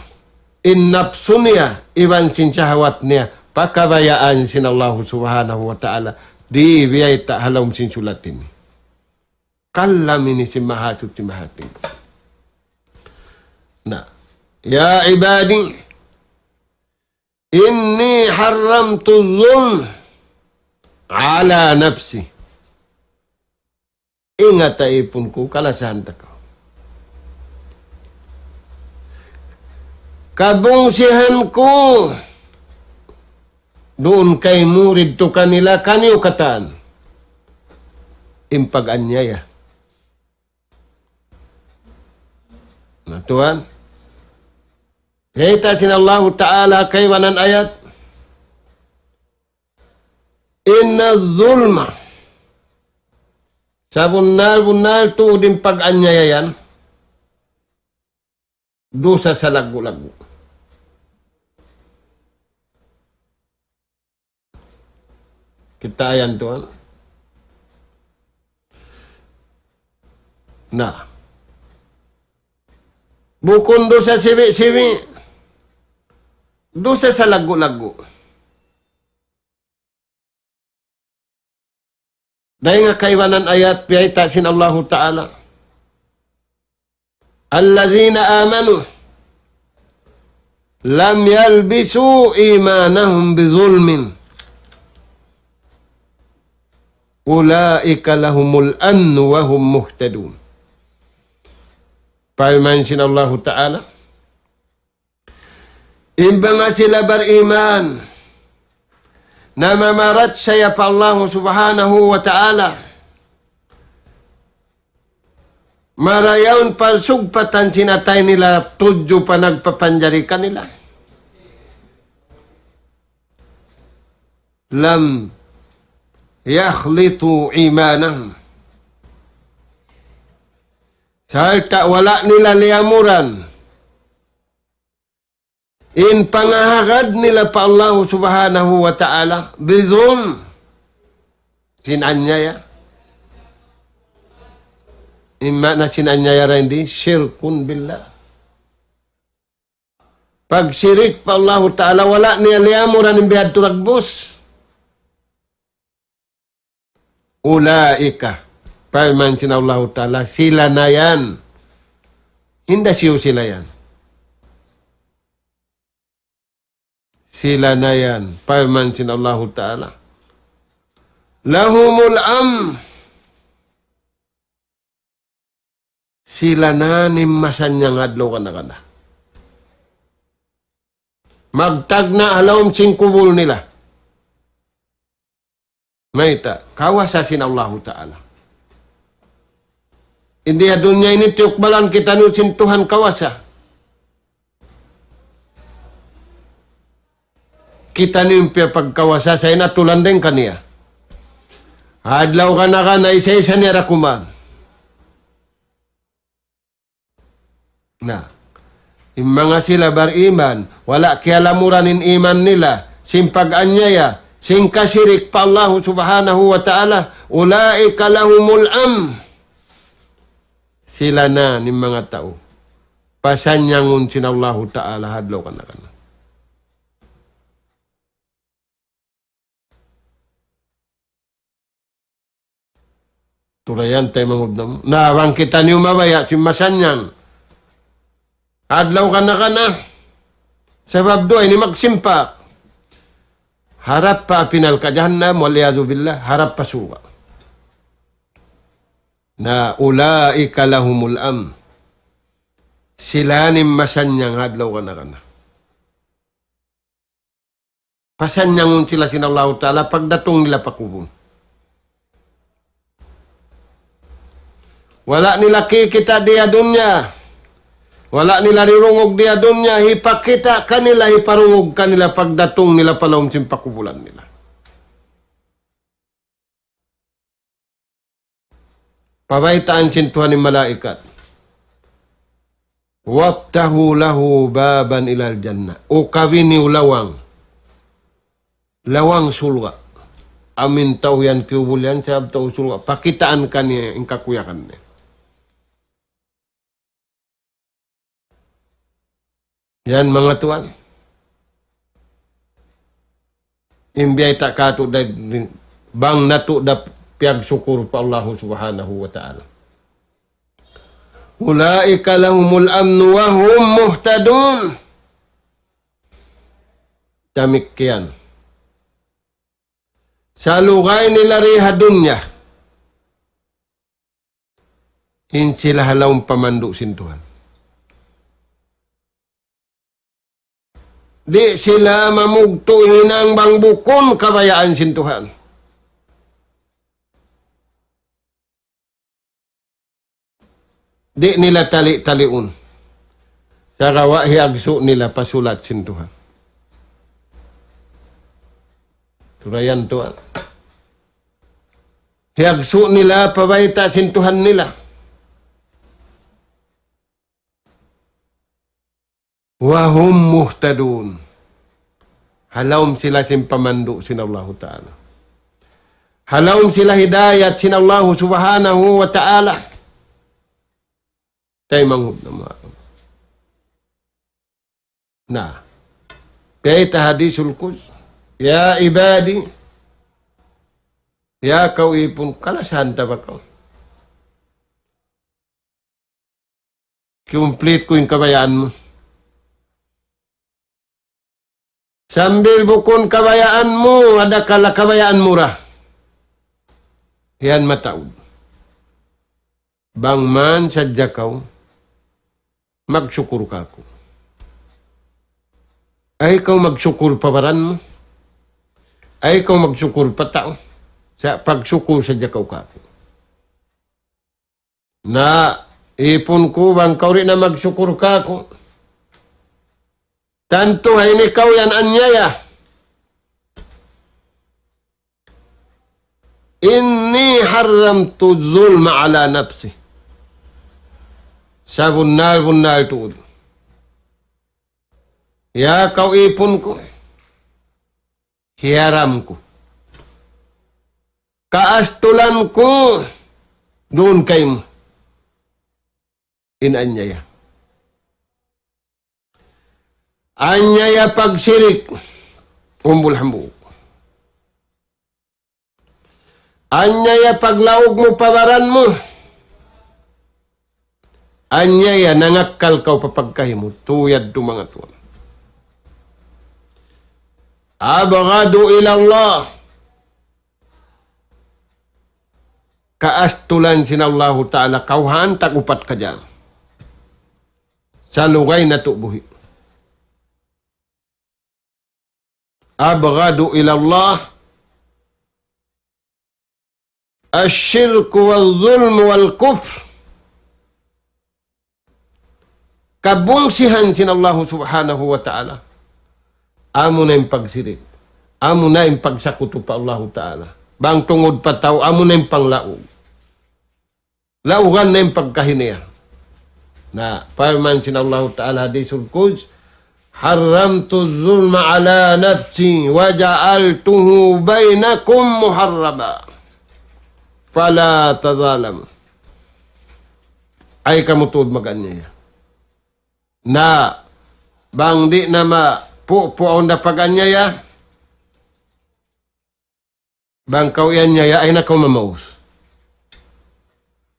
In napsu niya, iban sin sahwat niya, pakabayaan sin Allahu Subhanahu wa Ta'ala. Di' biyayta' ha lawm sin sulat ini. Kalam ini sin Mahasuchi Mahatinggi. Na, ya ibadi, inni harramtu zulm ala nafsi. Ingat, ay īpun ku, kalasahan ta kaw. Kabungsihan ku duun kaymu, didtu kanila, kaniyu katan, in pag-anyaya. Na tuwan, kita' sin Allahu Ta'ala kaibanan ayat, inna zulma, sabunnal-bunnal tuud in pag-anyaya yan, dusa salaggu'-laggu'. Kita' yan tuwan. Na. Bukun dusa sibi'-sibi'. Dusa salaggu'-laggu'. Dayn ha kaibanan ayat, biyayta' sin Allahu Ta'ala, الذين آمنوا لم يلبسوا إيمانهم بظلم أولئك لهم الأمن وهم مهتدون. Parman sin Allahu Ta'ala, in manga sila bariman, namamarachaya pa Allahu Subhanahu wa Ta'ala, marayaw in parsugpatan sin atay nila tudju pa nagpapanjari kanila. لم يخلطوا إيمانهم. Sarta' wala' nila liyamuran in pangahagad nila pa Allah Subhanahu wa Ta'ala, بظلم, sin anyaya. In maana sin anyaya dayn di, شرك بالله. Pagsirik pa Allahu Ta'ala, wala' niya liyamuran in bihadtu dagbus. أولئك, parman sin Allahu Ta'ala, sila na yan. Hinda siyu sila yan. Sila na yan, parman sin Allahu Ta'ala. لهم الأمن. Sila na in masannyang adlaw kana-kana. Magtagna' ha lawm sin kubul nila. Mayta', kawasa sin Allahu Ta'ala. Di ha dunya ini tiyukbalan kitaniyu sin Tuhan kawasa. Kitaniyu in piyapagkawasa sa' in atulan dayn kaniya. Adlaw kana-kana isa-isa niya da kuman. Na, in manga sila bariman, wala' kiyalamuran in iman nila, sin pag-anyaya, sin kasirik pa Allahu Subhanahu wa Ta'ala, أولئك لهم الأمن. Sila na in manga tau pasannyangun sin Allahu Ta'ala ha adlaw kana-kana. Turayan taymanghud namu'. Na, bang kitaniyu mabaya' sin masannyang adlaw kana-kana. Sabab duwa ini magsimpak. Harap pa api narka' jahannam, والعياذ بالله, harap pa surga'. Na, أولئك لهم الأمن. Sila in masannyang adlaw kana-kana. Pasannyangun sila sin Allahu Ta'ala pagdatung nila pa kubul. Wala' nila kikita' di ha dunya. Wala' nila dirungug di ha dunya. Hipakita' kanila, hiparungug kanila pagdatung nila pa lawm sin pakubulan nila. Pabaytaan sin Tuhan in malaikat. وافتحوا له بابا إلى الجنة. Ukabi niyu lawang. Lawang surga'. Amu in tau yan kiyubul yan, sabab tau surga'. Pakitaan kaniya in kakuyagan niya. Yan, manga tuwan. In biyayta' katu' da, bang natu' da piyagsukur pa Allahu Subhanahu wa Ta'ala. أولئك لهم الأمن وهم مهتدون. Damikkiyan. Salugay nila di ha dunya. In sila ha lawm pamandu' sin Tuhan. Di' sila mamugtu' hinang bang bukun kabayaan sin Tuhan. Di' nila tali-taliun. Sagawa' hiyagsu' nila pa sulat sin Tuhan. Turayan tuwan. Hiyagsu' nila pa bayta' sin Tuhan nila. وهم مهتدون. Ha lawm sila sin pamandu' sin Allahu Ta'ala. Ha lawm sila hidayat sin Allahu Subhanahu wa Ta'ala. Taymanghud namu'. Na. Kayta hadisul Quds. Ya ibadi. Ya kaw ipun, kalasahan ta ba kaw? Kiyumplit ku in kabayaan mu. Sambil bukun kabayaan mu, adakala kabayaan mu ra. Yan mataud. Bang man sadja kaw, magsukur kāku'. Ay kaw magsukur pa baran mu. Ay kaw magsukur pa tau. Sa' pagsukur sadja kaw kāku'. Na, Ipun ku, bang kaw di' na magsukur kāku'. Tantu ha ini kaw yan anyaya. إني حرمت الظلم على نفسي. Sabunnal-bunnal tuud. Ya kaw ipun ku, hiyaram ku. Kaastulan ku duun kaymu in anyaya. Anyaya pagsirik, umbul hambuuk. Anyaya paglaug mu pa baran mu. Anyaya nangakkal kaw pa pagkahi mu, tuyad tu manga tuwan. أبغض إلى الله. Kaastulan sin Allahu Ta'ala, kawhaan tag upat kadja. Salugay natu' buhi'. أبغض إلى الله الشرك والظلم والكفر. Kabungsihan sin Allahu Subhanahu wa Ta'ala. Amuna in pagsirik. Amuna in pagsakutu pa Allahu Ta'ala. Bang tungud pa tau, amuna in panglaug. Laugan na in pagkahi niya. Na, parman sin Allahu Ta'ala hadisul quds, حرمت الظلم على نفسي وجعلته بينكم محرما فلا تظالموا. Ay kamu tuud mag-anyaya. Na, bang di' na mapupuaw na pag-anyaya, bang kaw iyanyaya, ay na kaw mamaus.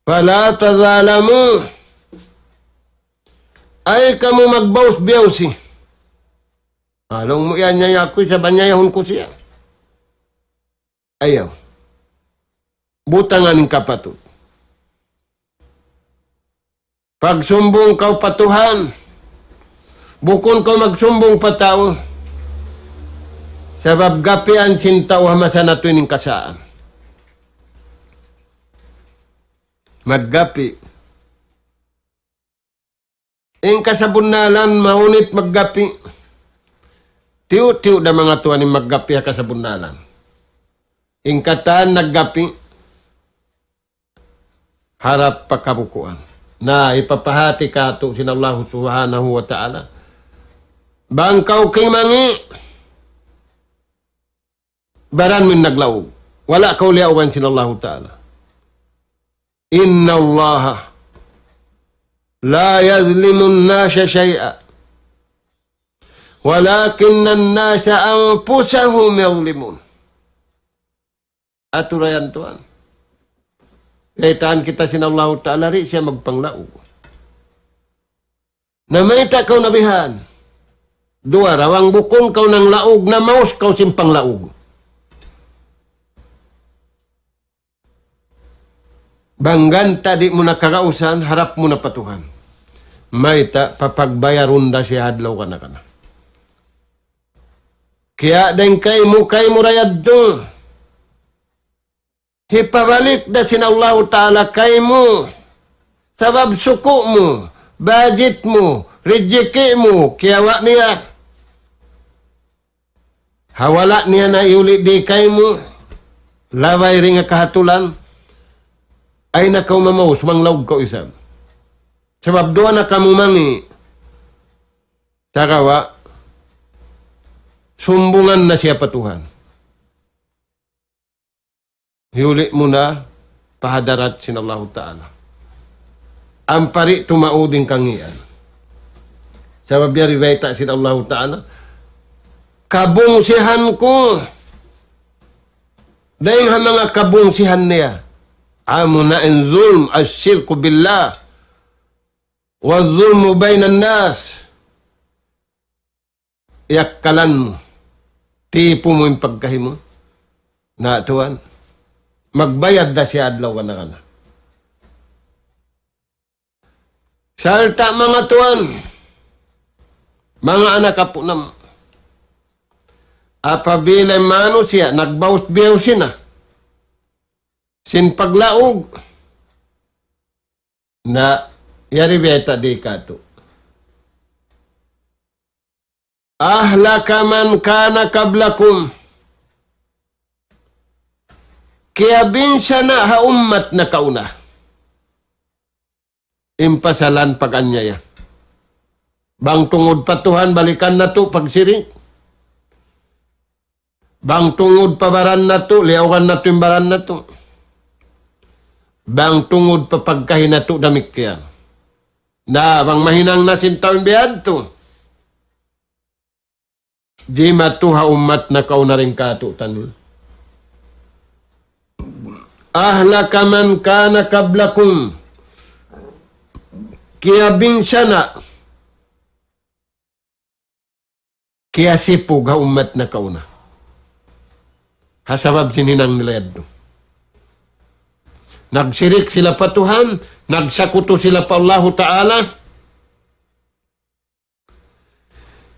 فلا تظالموا. Ay kamu magbaus-biyawsi. Laung mu iyanyaya ku, isab anyayahun ku siya. Ayaw. Butangan in kapatut. Pagsumbung kaw pa Tuhan, bukun kaw magsumbung pa tau. Sabab gapian sin tau ha masa natu' ini in kasaan. Maggapi. In kasabunnalan, mahunit maggapi. Tiyu'-tiyu' da manga tuwan in maggapi ha kasabunnalan. In katan naggapi harap pa kabukuan. Na, hipapahati katu' sin Allahu Subhanahu wa Ta'ala. Bang kaw kimangi', baran mu in naglaug. Wala' kaw liyaugan sin Allahu Ta'ala. إن الله لا يظلم الناس شيئا ولكن الناس أنفسهم يظلمون. Aturayan tuwan. Kaitaan kita sin Allahu Ta'ala, di' siya magpanglaug. Na mayta' kaw nabihan? Duwa ra, bang bukun kaw nanglaug, namaus kaw sin panglaug. Bang ganta' di' mu na kagausan, harap mu na pa Tuhan. Mayta', papagbayarun da siya adlaw kana-kana. Kiya' dayn kaymu, kaymu ra yadtu. Hipabalik da sin Allahu Ta'ala kaymu. Sabab suku' mu, budget mu, rijiki' mu, kiyawa' niya. Ha wala' niya na iyuli' di kaymu, labay dayn ha kahatulan, ay na kaw mamaus, manglaug kaw isab. Sabab duwa na kamu mangi', sagawa', sumbungan na siya pa Tuhan. Hiyuli' mu na pa hadarat sin Allahu Ta'ala. Ampa di' tumaud in kangian. Sabab yari bayta' sin Allahu Ta'ala, kabungsihan ku, dayn ha manga kabungsihan niya, amuna in zulm, الشرك بالله, والظلم بين الناس. Iyakkalan mu, tipu mu in pagkahi mu. Na tuwan, magbayad da siya adlaw kana-kana. Sarta' manga tuwan, manga anak apu' namu', apabila manusiya' nagbaus-biyaus na sin paglaug, na Yari biyayta' di katu'. أهلك من كان قبلكم. Kiyabinsana' ha ummat nakauna in pasalan pag-anyaya. Bang tungud pa Tuhan balikan natu' pagsirik. Bang tungud pa baran natu', liyaugan natu' in baran natu'. Bang tungud pa pagkahi natu' damikkiyan. Na, bang mahinang na sin tau in biya' yadtu. Jimatu ha ummat nakauna dayn kātu'niyu. أهلك من كان قبلكم. Kiyabinsana'. Kiyasipug ha ummat nakauna. Ha sabab sin hinang nila yadtu. Nagsirik sila pa Tuhan, nagsakutu sila pa Allahu Ta'ala,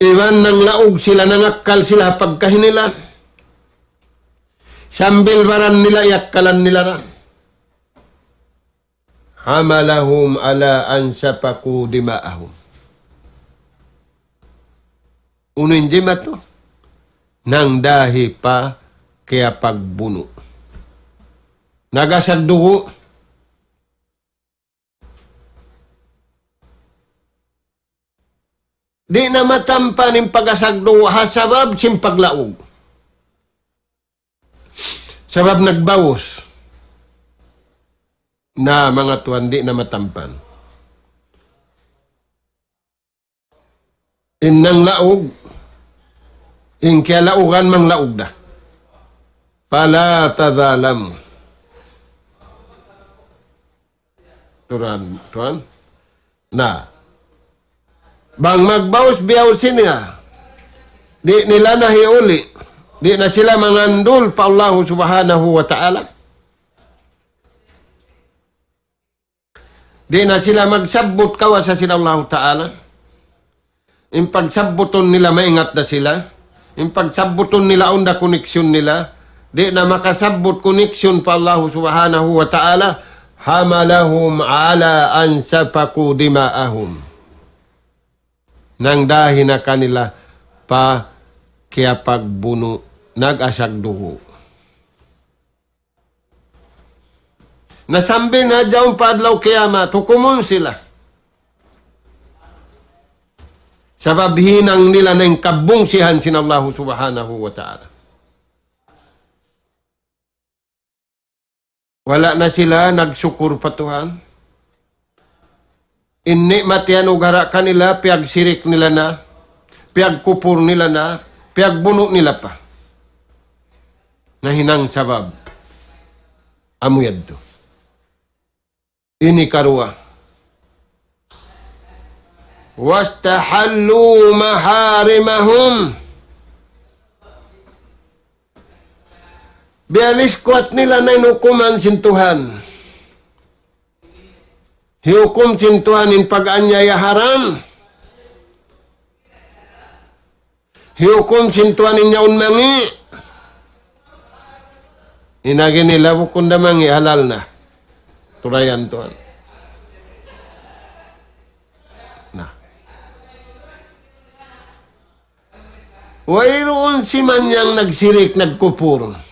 iban nanglaug sila, nangakkal sila ha pagkahi nila. Sambil baran nila, iyakkalan nila ra. حملهم على أن سفكوا دماءهم. Unu in jimatu? Nangdahi pa kiyapagbunu'. Nagasag dugu'. Di' na matampan in pagasag dugu' ha sabab sin paglaug. Sabab nagbaus. Na, manga tuwan, di' na matampan. In nanglaug, in kiyalaugan manglaug da. فلا تظالموا. Turan, tuwan. Na. Bang magbaus biya' sin niya, di' nila na hiuli'. Di' na sila mangandul pa Allahu Subhanahu wa Ta'ala. Di' na sila magsabbut kawasa sin Allahu Ta'ala. In pagsabbutun nila maingat da sila. In pagsabbutun nila awn da koneksyon nila. Di' na makasabbut koneksyon pa Allahu Subhanahu wa Ta'ala. حملهم على أن سفكوا دماءهم. Nangdahi na kanila pa kiyapagbunu', nagasag dugu'. Na sambil na yaun pa adlaw kiyamat, hukumun sila. Sabab hinang nila na in kabungsihan sin Allahu Subhanahu wa Ta'ala. Wala' na sila nagsukur pa Tuhan. In ni'mat yan ugara kanila, piyagsirik nila na, piyagkupur nila na, piyagbunu' nila pa. Na hinang sabab. Amu yadtu. Ini karuwa. واستحلوا محارمهم. Biyaliskuwat nila na in hukuman sin Tuhan. Hiyukum sin Tuhan in pag-anyaya haram. Hiyukum sin Tuhan in yaun mangi'. In agi nila bukun da mangi', halal na. Turayan Tuhan. Na. Wayruun siman yang nagsirik, nagkupur.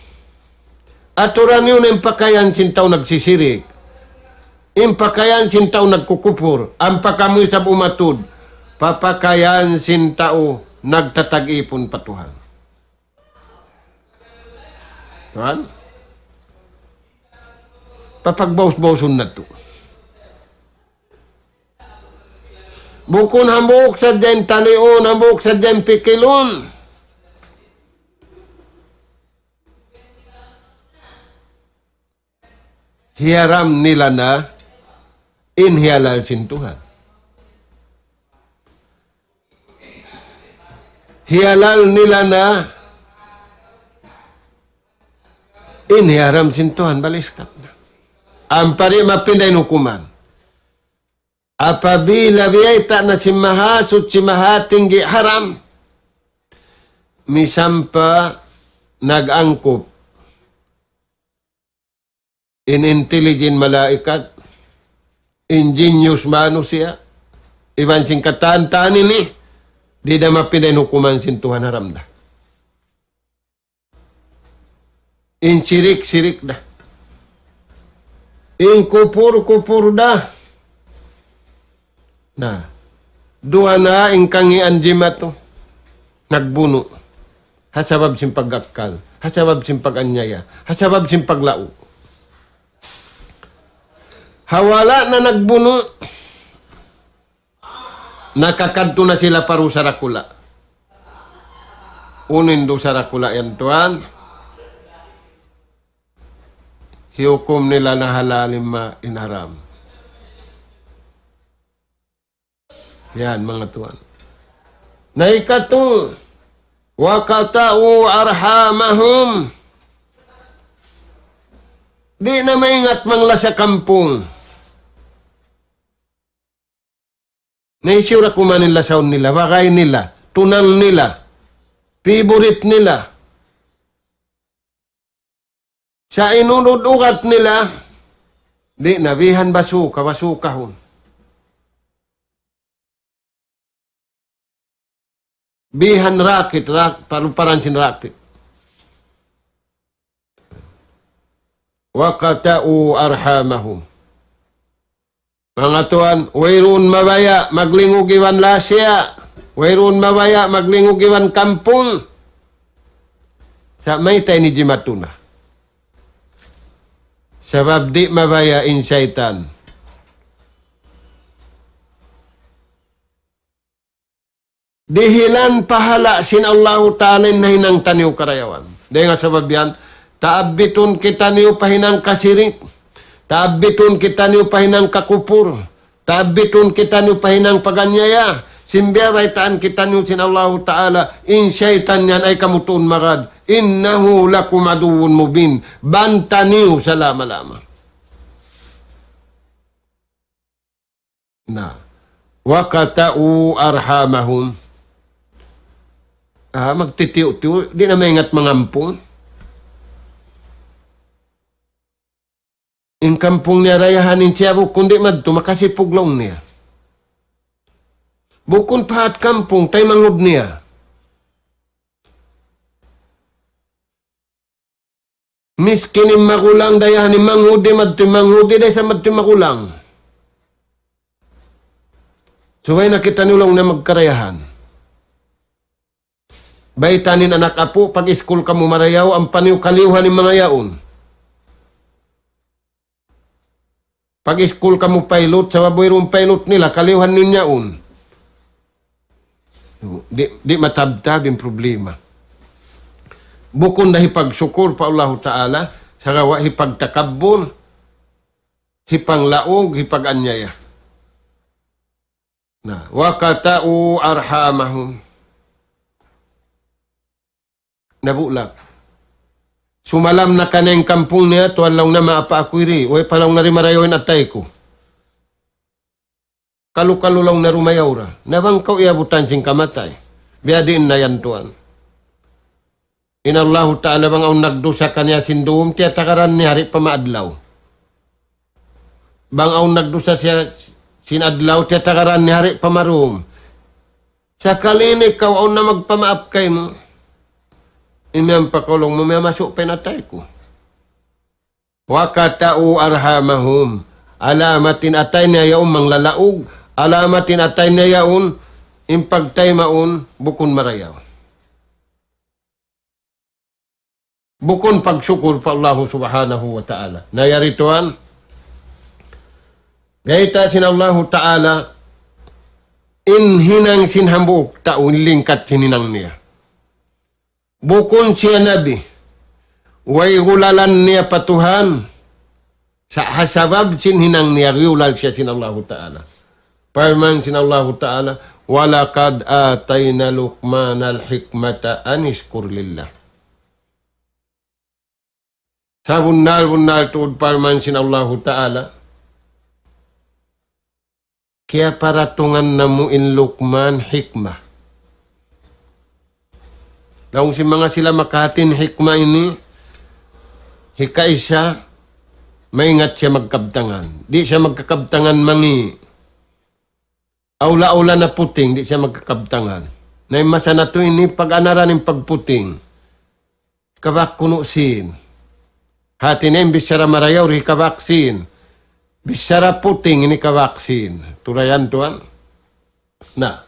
Aturan yun in pakayan sin tau nagsisirik. In pakayan sin tau nagkukupur. Ampa kamu isab umatud. Papakayan sin tau nagtatag-ipun pa Tuhan. Tuhan? Papagbaus-bausun natu'. Bukun hambuuk sadja in taliun, hambuuk sadja in pikilun. Hiyaram nila na in hiyalal sin Tuhan. Hiyalal nila na in hiyaram sin Tuhan, baliskat na. Ampa di' mapinda in hukuman. Apabila biyayta' na sin Mahasuchi Mahatinggi haram, misan pa nag-angkup in intelligent malaikat, ingenious manusiya', iban sin katan-katan ini, di' da mapinda in hukuman sin Tuhan, haram da. In sirik, sirik da. In kupur, kupur da. Na, duwa na in kangīan jimatu. Nagbunu'. Ha sabab sin pag-akkal. Ha sabab sin pag-anyaya. Ha sabab sin paglaug. Ha wala' na nagbunu'. Nakakadtu na sila pa dusa dakula'. Unu in dusa dakula' yan, tuwan? Hiyukum nila na halal in ma-, in haram. Yan, manga tuwan. Na ikatu, وقطعوا أرحامهم. Di' na maingat manglasa kampung. Na hisiyu ra kuman in lasaun nila, bagay nila, tunang nila, favorite nila. Sa' in unud ugat nila, di' na bihan basuka, basukahun. Bihan rakit, rak-, paru-paran sin rakit. وقطعوا أرحامهم. Manga tuwan, wayruun mabaya' maglingug iban lasa. Wayruun mabaya' maglingug iban kampung. Sa' mayta' ini jimatu na? Sabab di' mabaya' in saytan. Dihilan pahala' sin Allahu Ta'ala in nahinang taniyu karayawan. Dayn ha sabab yan, taabbitun kitaniyu pa hinang kasirik, taabbitun kitaniyu pa hinang kakupur, taabbitun kitaniyu pa hinang pag-anyaya, sin biyabaytaan kitaniyu sin Allahu Ta'ala, in saytan yan ay kamu tuud magad, إنه لكم عدو مبين, banta niyu salama-lama. Na. وقطعوا أرحامهم. Ah, magtitiyu'-tiyu', di' na maingat mangampung. In kampung niya dayahan in siya bukun di' madtu, makasipug laung niya. Bukun pa hat kampung, taymanghud niya. Miskin in magulang, dayahan in manghud, di' madtu in manghud, di' da isab madtu in magulang. Subay na kitaniyu laung niya magkarayahan. Baytaan in anak apu', pag-iskul kamu marayaw, ampa niyu kaliyuhan in manga yaun. Pag-iskul kamu pilot, sabab wayruun pilot nila, kaliyuhan niyu yaun. Di', di' matabtab in problema. Bukun da hipagsukur pa Allahu Ta'ala, sagawa' hipagtakabbur, hipanglaug, hipag-anyaya. Na, وقطعوا أرحامهم. Nabulak. Sumalam na kaniya in kampung niya, tuwan laung niya, maapa aku diri, way pa laung niya di' marayaw in atay ku. Kalu-kalu laung niya dumayaw ra. Na bang kaw iyabutan sin kamatay. Biya' diin na yan tuwan. In Allahu Ta'ala bang awn nagdusa kaniya sin dum, tiyatagaran niya di' pa maadlaw. Bang awn nagdusa siya sin adlaw, tiyatagaran niya di' pa madum. Sakali ini kaw awn na magpamaap kaymu. Imiyan pa kaw laung mu, miyamasu' pa in atay ku. وقطعوا أرحامهم. Alamat in atay niya yaun manglalaug. Alamat in atay niya yaun, in pagtaymaun, bukun marayaw. Bukun pagsukur pa Allahu Subhanahu wa Ta'ala. Na yari tuwan, gayta' sin Allahu Ta'ala, in hinang sin hambuuk tau, in lingkat sin hinang niya. Bukun siya nabi, way gulalan niya pa Tuhan, sa' ha sabab sin hinang niya giyulal siya sin Allahu Ta'ala. Parman sin Allahu Ta'ala, وَلَقَدْ آتَيْنَا لُقْمَانَ الْحِكْمَةَ أَنِ اشْكُرْ لِلَّهِ. Sabunnal-bunnal tuud parman sin Allahu Ta'ala, kiyaparatungan namu' in Luqman hikmah. Laung sin manga sila makahati in hikmah ini, hikaisa, Maingat siya magkabtangan. Di' siya magkakabtangan mangi'. Awla-awla na puting, di' siya magkakabtangan. Na in masa natu' ini pag-anaran in pagputing. Kabak kunu' sin. Hati niya in bichara marayaw di' kabak sin. Bichara puting ini kabak sin. Turayan tuwan. Na.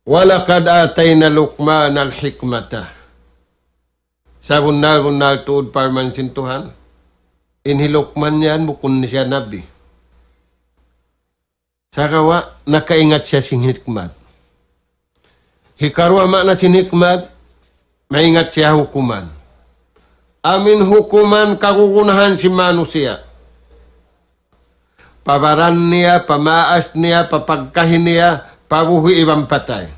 وَلَقَدْ آتَيْنَا لُقْمَانَ الْحِكْمَةَ. Sabunnal-bunnal tuud parman sin Tuhan. In hi Luqman yan bukun siya nabi. Sagawa' nakaingat siya sin hikmat. Hikaruwa maana sin hikmat, maingat siya hukuman. Amu in hukuman kagunahan sin manusiya'. Pa baran niya, pa maas niya, pa pagkahi niya, pa buhi' iban patay.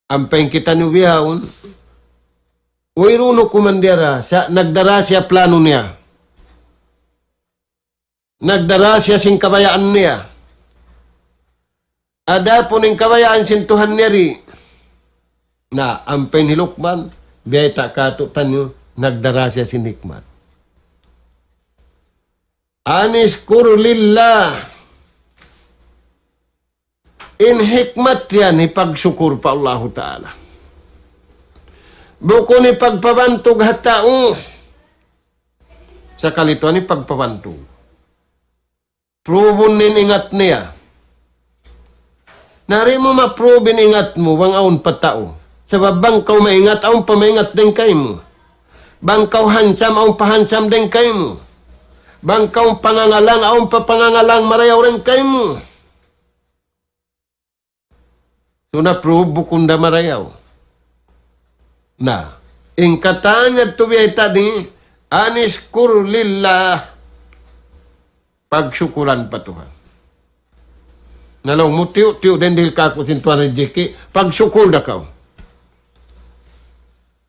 Ampa in kitaniyu bihaun, wayruun hukuman diyara, sa' nagdara siya plano niya. Nagdara siya sin kabayaan niya. Adapun in kabayaan sin Tuhan niya di'. Na, ampa in hi Luqman, biyayta' kātu'niyu, nagdara siya sin hikmat. أَنِ اشْكُرْ لِلَّهِ. In hikmat yan hipagsukur pa Allahu Ta'ala. Bukun hipagpabantug ha tau. Sakali tuwan hipagpabantug. Prubun in ingat niya. Na di' mu ma-prove in ingat mu, bang awn pa tau. Sabab bang kaw maingat, awn pa maingat dayn kaymu. Bang kaw handsome, awn pa handsome dayn kaymu. Bang kaw pangangalang, awn pa pangangalang marayaw dayn kaymu. Suna prove bukun da marayaw. Na, in katan yadtu biyayta' di, أَنِ اشْكُرْ لِلَّهِ. Pagsukuran pa Tuhan. Na laung mu tiyu'-tiyu' dayn dihil kāku' sin Tuhan rijiki', pagsukul da kaw.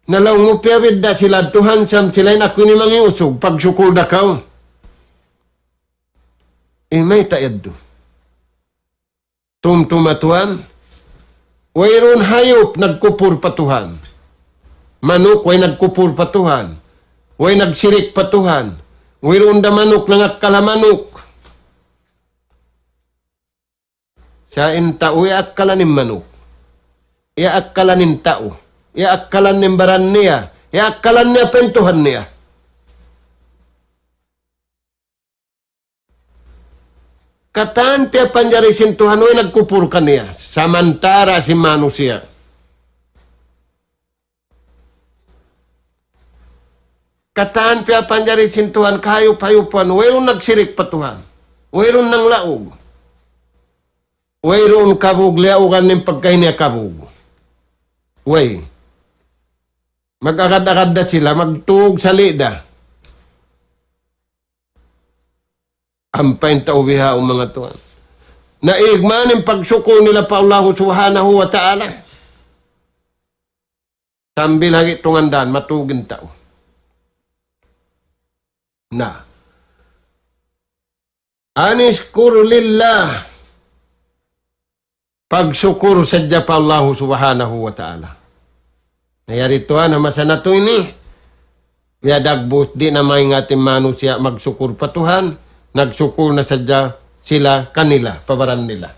Na laung mu piyabidda' sila Tuhan, sam sila in aku ini mangi' usug, pagsukul da kaw. In mayta' yadtu. Tumtuma tuwan, wayruun hayup nagkupur pa Tuhan. Manuk, way nagkupur pa Tuhan. Way nagsirik pa Tuhan. Wayruun da manuk nangakkal ha manuk. Sa' in tau, iyaakkalan in manuk. Iyaakkalan in tau. Iyaakkalan in baran niya. Iyaakkalan niya pa in Tuhan niya. Katan piyapanjari sin Tuhan, way nagkupur kaniya. Samantara' sin manusiya'. Katan piyapanjari sin Tuhan, kahayup-hayupan, wayruun nagsirik pa Tuhan. Wayruun nanglaug. Wayruun kabug, liyaugan in pagkahi niya kabug. Way. Mag-agad-agad da sila, magtug sali' da. Ampa in tau bihaun manga tuwan. Naig man in pagsukul nila pa Allahu Subhanahu wa Ta'ala. Sambil hagi tungandan, matug in tau. Na. أَنِ اشْكُرْ لِلَّهِ. Pagsukur sadja pa Allahu Subhanahu wa Ta'ala. Na yari tuwan, ha masa natu' ini, biya' dagbus, di' na maingat in manusiya' magsukur pa Tuhan, nagsukur na sadja sila kanila, pa baran nila.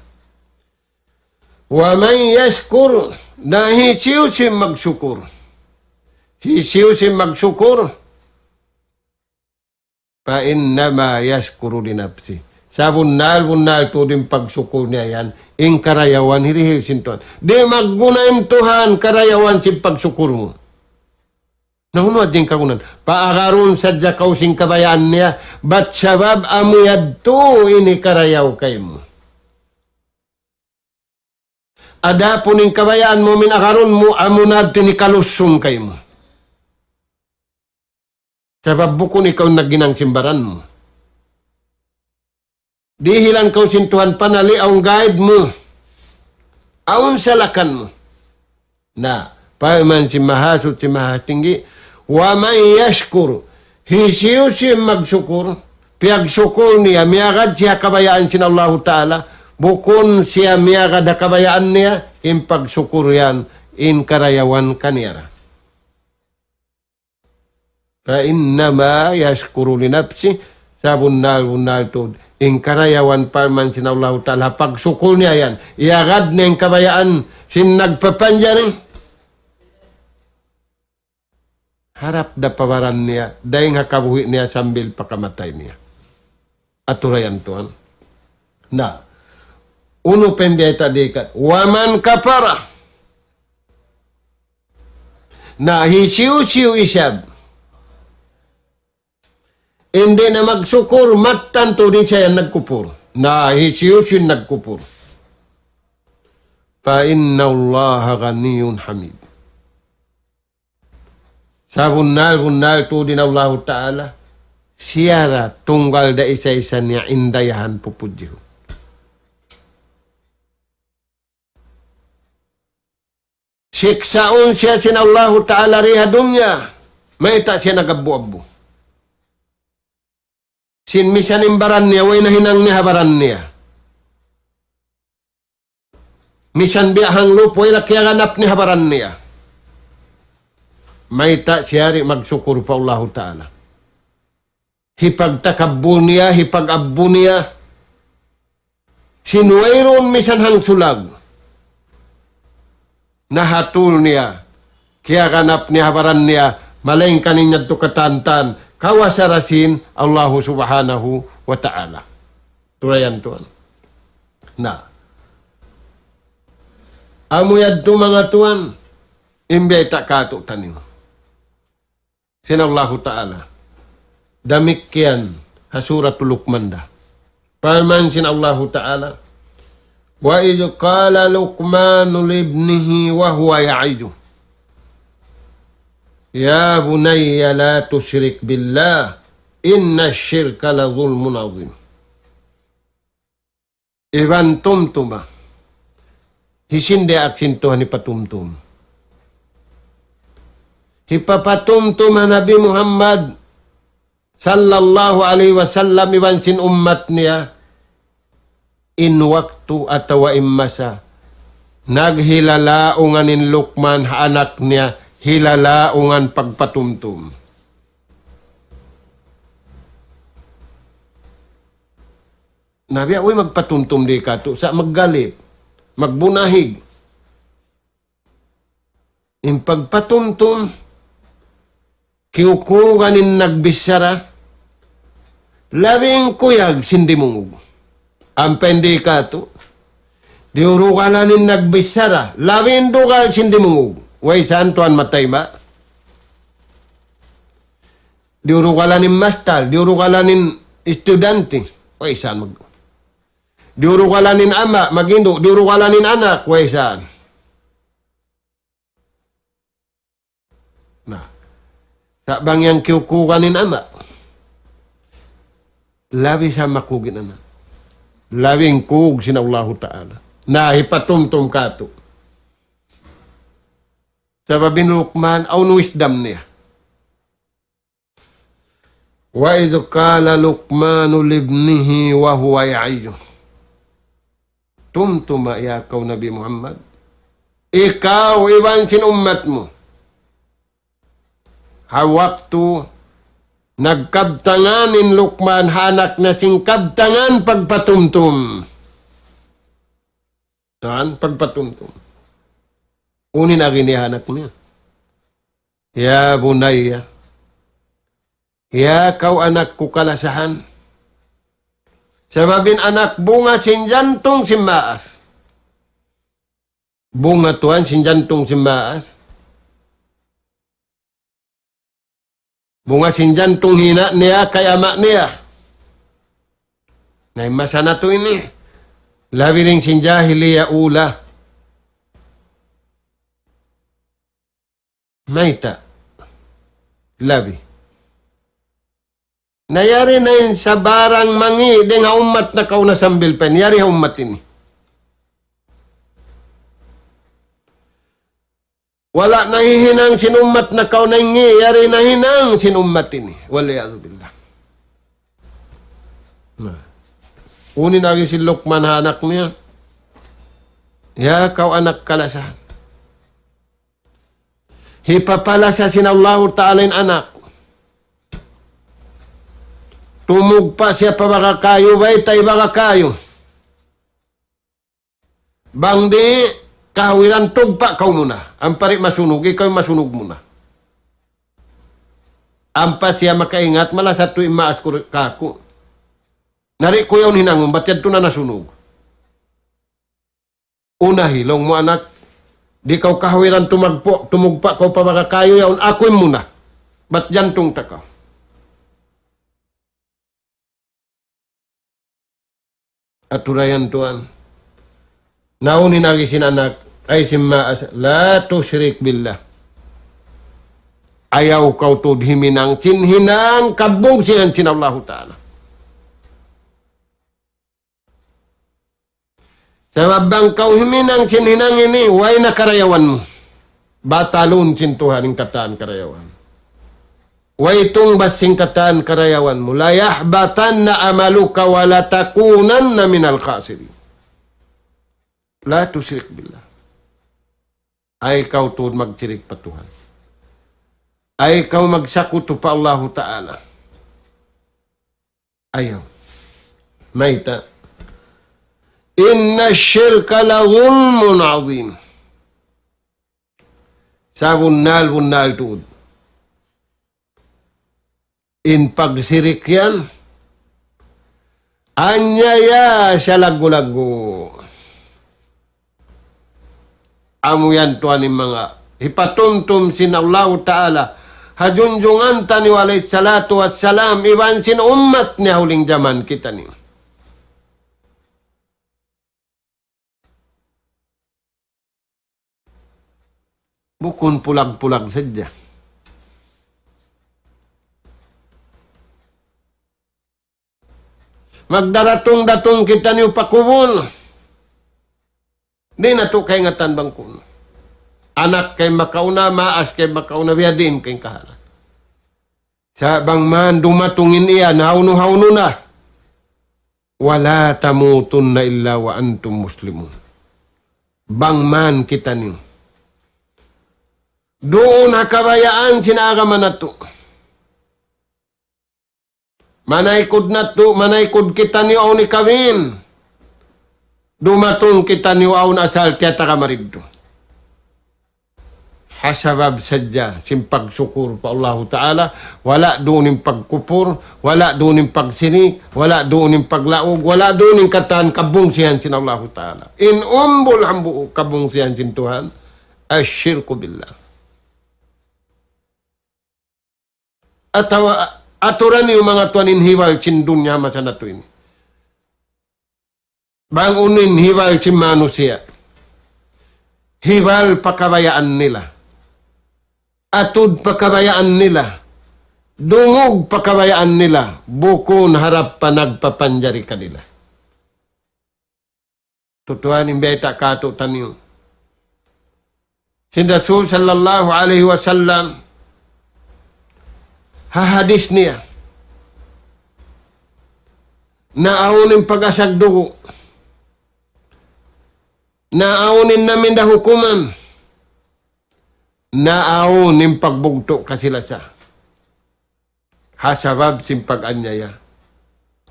وَمَنْ يَشْكُرْ, na hisiyu-siyu in magsukur. Hisiyu-siyu in magsukur. فَإِنَّمَا يَشْكُرُ لِنَفْسِهِ. Sabunnal-bunnal tuud in pagsukur niya yan, in karayawan hirihil sin Tuhan. Di' magguna in Tuhan karayawan sin pagsukur mu. Na unu in kagunahan? Paagarun sadja kaw sin kabayaan niya, bat sabab amu yadtu in hikarayaw kaymu. Adapun in kabayaan mu amu in agarun mu, amuna yadtu in hikalusung kaymu. Sabab bukun ikaw in naghinang sin baran mu. Dihilan kaw sin Tuhan panali', awn guide mu. Awn salakan mu. Na, parman sin Mahasuchi Mahatinggi, وَمَنْ يَشْكُرْ, hisiyu-siyu in magsukur, piyagsukul niya, miyagad siya kabayaan sin Allahu Ta'ala, bukun siya miyagad ha kabayaan niya, in pagsukur yan, in karayawan kaniya ra. فإنما يشكر لنفسه. Sabunnal-bunnal tuud in karayawan parman sin Allahu Ta'ala, pagsukul niya yan. Iyagad niya in kabayaan sin nagpapanjari. Harap da pa baran niya, dayng ha kabuhi' niya sambil pa kamatay niya. Aturayan tuwan. Na, unu pa in biyayta' di kat-, ومن كفر. Na, hisiyu-siyu isab in di' na magsukur, mattan tuud in siya yan nagkupur. Na, hisiyu-siyu in nagkupur. فإن الله غني حميد. Sabunnal-bunnal tuud in Allahu Ta'ala, siya ra tunggal da isa-isa niya in dayahan pupudjihun. Siksaun siya sin Allahu Ta'ala di ha dunya, mayta' siya nag-abbu-abbu. Sin misan in baran niya, way nahinang niya ha baran niya. Misan biya' hanglup, way ra kiyaganap niya ha baran niya. Mayta' siya di' magsukur pa Allahu Ta'ala. Hipagtakabbul niya, hipag-abbu niya. Sin wayruun misan hangsulag. Nahatul niya. Kiyaganap niya ha baran niya. Malayngkan in yadtu katantan. Kawasa ra sin Allahu Subhanahu wa Ta'ala. Turayan tuwan. Na. Amu yadtu manga tuwan, in biyayta' kātu'niyu sin Allahu Ta'ala. Damikkiyan ha Suratul Luqman da. Parman sin Allahu Ta'ala, وإذ قال لقمان لابنه وهو يعظه يا بني لا تشرك بالله إن الشرك لظلم عظيم. Iban tumtuma. Hisiyu in diyaak sin Tuhan hipatumtum? Hipapatumtum ha Nabi Muhammad sallallahu alayhi wasallam iban sin ummat niya, in waktu atawa in masa, naghilalaungan in Luqman ha anak niya, hilalaungan pagpatumtum. Na biya' way magpatumtum di katu', sa' maggalit, magbunahig. In pagpatumtum, kiyukugan in nagbichara, labi in kuyag sin dimungug. Ampa in di katu', diyurugalan in nagbichara, labi in dugal sin dimungug. Way saan tuwan matay ba? Diyurugalan in mastal, diyurugalan in estudyante, way saan mag-, diyurugalan in ama', mag-indu', diyurugalan in anak, way saan. Na, sa' bang yan kiyukugan in ama', labi sa makug in anak. Labi in kug sin Allahu Ta'ala. Na, hipatumtum katu'. Sabab in Luqman, awn wisdom niya. وإذ قال لقمان لابنه وهو يعظه. Tumtuma ya kaw Nabi Muhammad. Ikaw iban sin ummat mu. Ha waktu nagkabtangan in Luqman ha anak niya sin kabtangan pagpatumtum. Tuwan, pagpatumtum. Unu in agi niya ha anak niya. يا بني. Ya kaw anak ku kalasahan. Sabab in anak bunga sin jantung sin maas. Bunga tuwan sin jantung sin maas. Bunga sin jantung hina' niya kay ama' niya. Na in masa natu' ini, labi dayn sin jahiliya ula. Mayta'? Labi. Na yari na in sabarang mangi' dayn ha ummat nakauna sambil pa in yari ha ummat ini. Wala' nahihinang sin ummat nakauna in ngi', yari nahinang sin ummat ini. والعياذ بالله. Na. Unu in agi sin Luqman ha anak niya. Ya kaw anak kalasahan. Hipapalasa sin Allahu Ta'ala in anak. Tumugpa' siya pa baga kayu, baytai baga kayu. Bang di', kahawiran tugpa' kaw muna. Ampa di' masunug, ikaw masunug muna. Ampa siya makaingat, malasat tuud in maas ku kāku'. Na di' ku yaun hinangun, bat yadtu na nasunug. Unahi, laung mu anak, di' kaw kahawiran tumagpu', tumugpa' kaw pa baga kayu yaun, aku in muna. Bat jantung ta kaw. Aturan yan tuwan. Na unu in agi sin anak, ay sin maas, لا تشرك بالله. Ayaw kaw tuud himinang sin hinang kabungsihan sin Allahu Ta'ala. Sabab bang kaw himinang sin hinang ini, way na karayawan mu. Batalun sin Tuhan in katan karayawan. Way tungbas sin katan karayawan mu. ليحبطن عملك ولتكونن من الخاسرين. لا تشرك بالله. Ay kaw tuud magsirik pa Tuhan. Ay kaw magsakutu pa Allahu Ta'ala. Ayaw. Mayta'? إن الشرك لظلم عظيم. Sabunnal-bunnal tuud. In pagsirik yan, anyaya siya laggu'-laggu'. Amu yan tuwan in manga hipatumtum sin Allahu Ta'ala ha junjungan taniyu alayhi salatu wassalam, iban sin ummat niya huling jaman kitaniyu. Bukun pulag-pulag sadja. Magdaratung-datung kitaniyu pa kubul. Di' natu' kaingatan bang ku'nu. Anak kay makauna, maas kay makauna, biya' diin kay kahalan. Sa' bang man dumatung in iyan, hawnu-hawnu na. ولا تموتن إلا وأنتم مسلمون. Bang man kitaniyu duun ha kabayaan sin agama natu'. Manaykud natu', manaykud kitaniyu awn hikawin. Dumatung kitaniyu awn asal tiyatagama didtu. Ha sabab sadja sin pagsukur pa Allahu Ta'ala, wala' duun in pagkupur, wala' duun in pagsirik, wala' duun in paglaug, wala' duun in katan kabungsihan sin Allahu Ta'ala. In umbul hambuuk kabungsihan sin Tuhan, الشرك بالله. Atawa aturan niyu manga tuwan in hibal sin dunya masa natu' ini. Bang unu in hibal sin manusiya'. Hibal pa kabayaan nila. Atud pa kabayaan nila. Dungug pa kabayaan nila. Bukun harap pa nagpapanjari kanila. Tutuan in bayta' kātu'niyu. Sin Rasul sallallahu alayhi wasallam, ha hadis niya, naawn in pag-asag dugu', naawn in naminda hukuman, naawn in pagbugtu' kasi-lasa. Ha sabab sin pag-anyaya.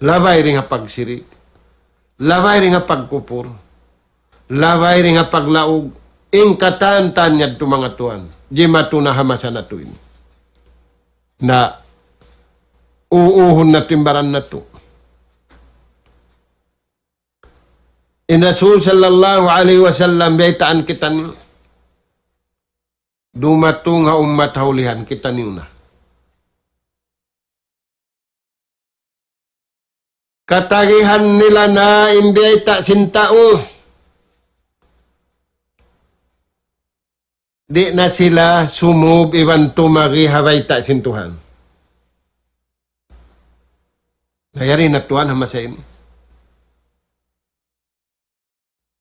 Labay dayn ha pagsirik. Labay dayn ha pagkupur. Labay dayn ha paglaug. In katan-katan yadtu manga tuwan. Jimatu na ha masa natu' ini. Na uuhun natu' in baran natu'. In Rasul sallallahu alayhi wasallam baytaan kitaniyu. Dumatung ha ummat ha ulihan kitaniyu na. Katagihan nila na in biyayta' sin tau. Di' na sila sumūb iban tumagi ha bayta' sin Tuhan. Na yari na tuwan ha masa ini.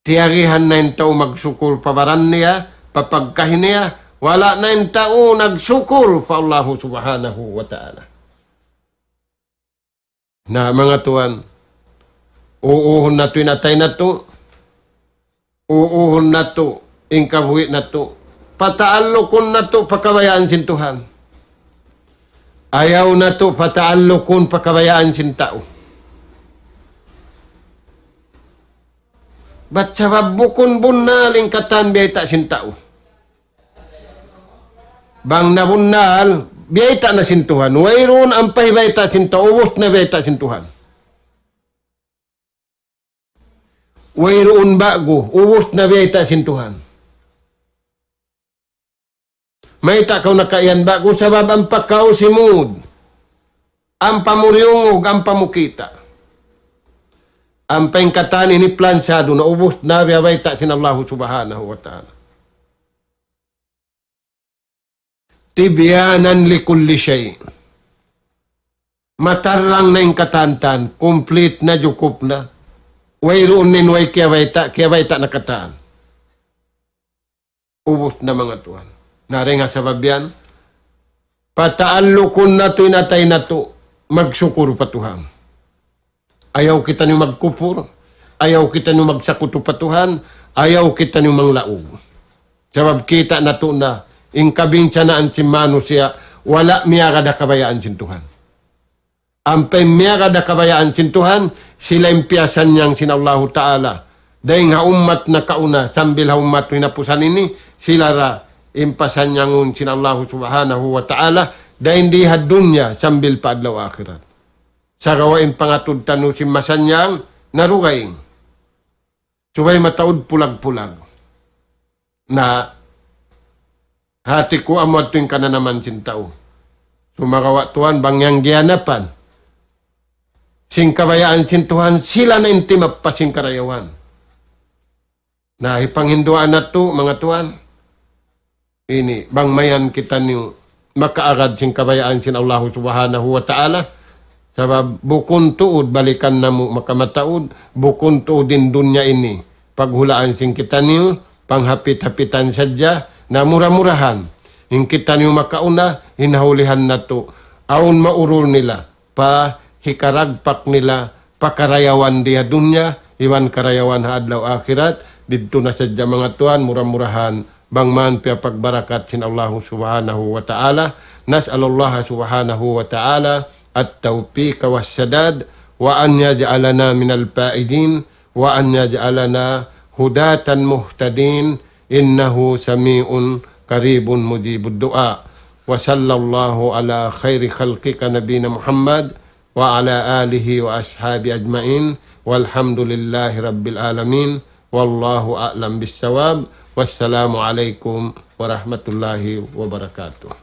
Tiyagihan na in tau magsukul pa baran niya, pa pagkahi niya, wala' na in tau nagsukul pa Allahu Subhanahu wa Ta'ala. Na, manga tuwan, uuhun natu' in atay natu', uuhun natu' in kabuhi' natu', pataallukun natu' pa kabayaan sin Tuhan. Ayaw natu' pataallukun pa kabayaan sin tau. Bat sabab bukun bunnal in katan biyayta' sin tau. Bang nabunnal, biyayta' na sin Tuhan. Wayruun ampa hibayta' sin tau, ubus na biyayta' sin Tuhan. Wayruun ba'gu, ubus na biyayta' sin Tuhan. Mayta' kaw nakaiyan ba'gu sabab ampa kaw simud. Ampa mu riyungug, ampa mu kita'. Ampa in katan ini plansado na ubus na biya' bayta' sin Allahu Subhanahu wa Ta'ala. تبيانا لكل شيء. Matarrang na in katan-katan, complete na, jukup na. Wayruun na in way kiyabayta', kiyabayta' na katan. Ubus na manga tuwan. Na dayn ha sabab yan, pataallukun natu' in atay natu', magsukur pa Tuhan. Ayaw kitaniyu magkupur, ayaw kitaniyu magsakutu pa Tuhan, ayaw kitaniyu manglaug. Sabab kita' natu' na, in kabinsanaan sin manusiya', wala' miyagad ha kabayaan sin Tuhan. Ampa in miyagad ha kabayaan sin Tuhan, sila in piyasannyang sin Allahu Ta'ala. Dayn ha ummat nakauna, sambil ha ummat hinapusan ini, sila ra in pasanyangun sin Allahu Subhanahu wa Ta'ala, dayn di ha dunya sambil pa adlaw akhirat. Sagawa' in pangatud taniyu sin masannyang, na dugaing. Subay mataud pulag-pulag. Na, hati ku amu yadtu in kananaman sin tau. Sumagawa' tuwan bang yan giyanapan sin kabayaan sin Tuhan, sila na in timappas sin karayawan. Na, hipanghinduan natu', manga tuwan. Ini, bang mayan kitaniyu makaagad sin kabayaan sin Allahu Subhanahu wa Ta'ala. Sabab bukun tuud balikan namu' makamataud, bukun tuud in dunya ini paghulaan sin kitaniyu, panghapit-hapitan sadja, na mura-murahan in kitaniyu makauna, in ha ulihan natu', awn maurul nila, pa hikaragpak nila pa karayawan di ha dunya, iban karayawan ha adlaw akhirat, didtu na sadja manga tuwan, mura-murahan, bang man piyapagbarakat sin Allahu Subhanahu wa Ta'ala. نسأل الله سبحانه وتعالى التوفيق والسداد، وأن يجعلنا من الفائزين، وأن يجعلنا هداة مهتدين، إنه سميع قريب مجيب الدعاء. وصلى الله على خير خلقك نبينا محمد وعلى آله وأصحابه أجمعين، والحمد لله رب العالمين، والله أعلم بالصواب، والسلام عليكم ورحمة الله وبركاته.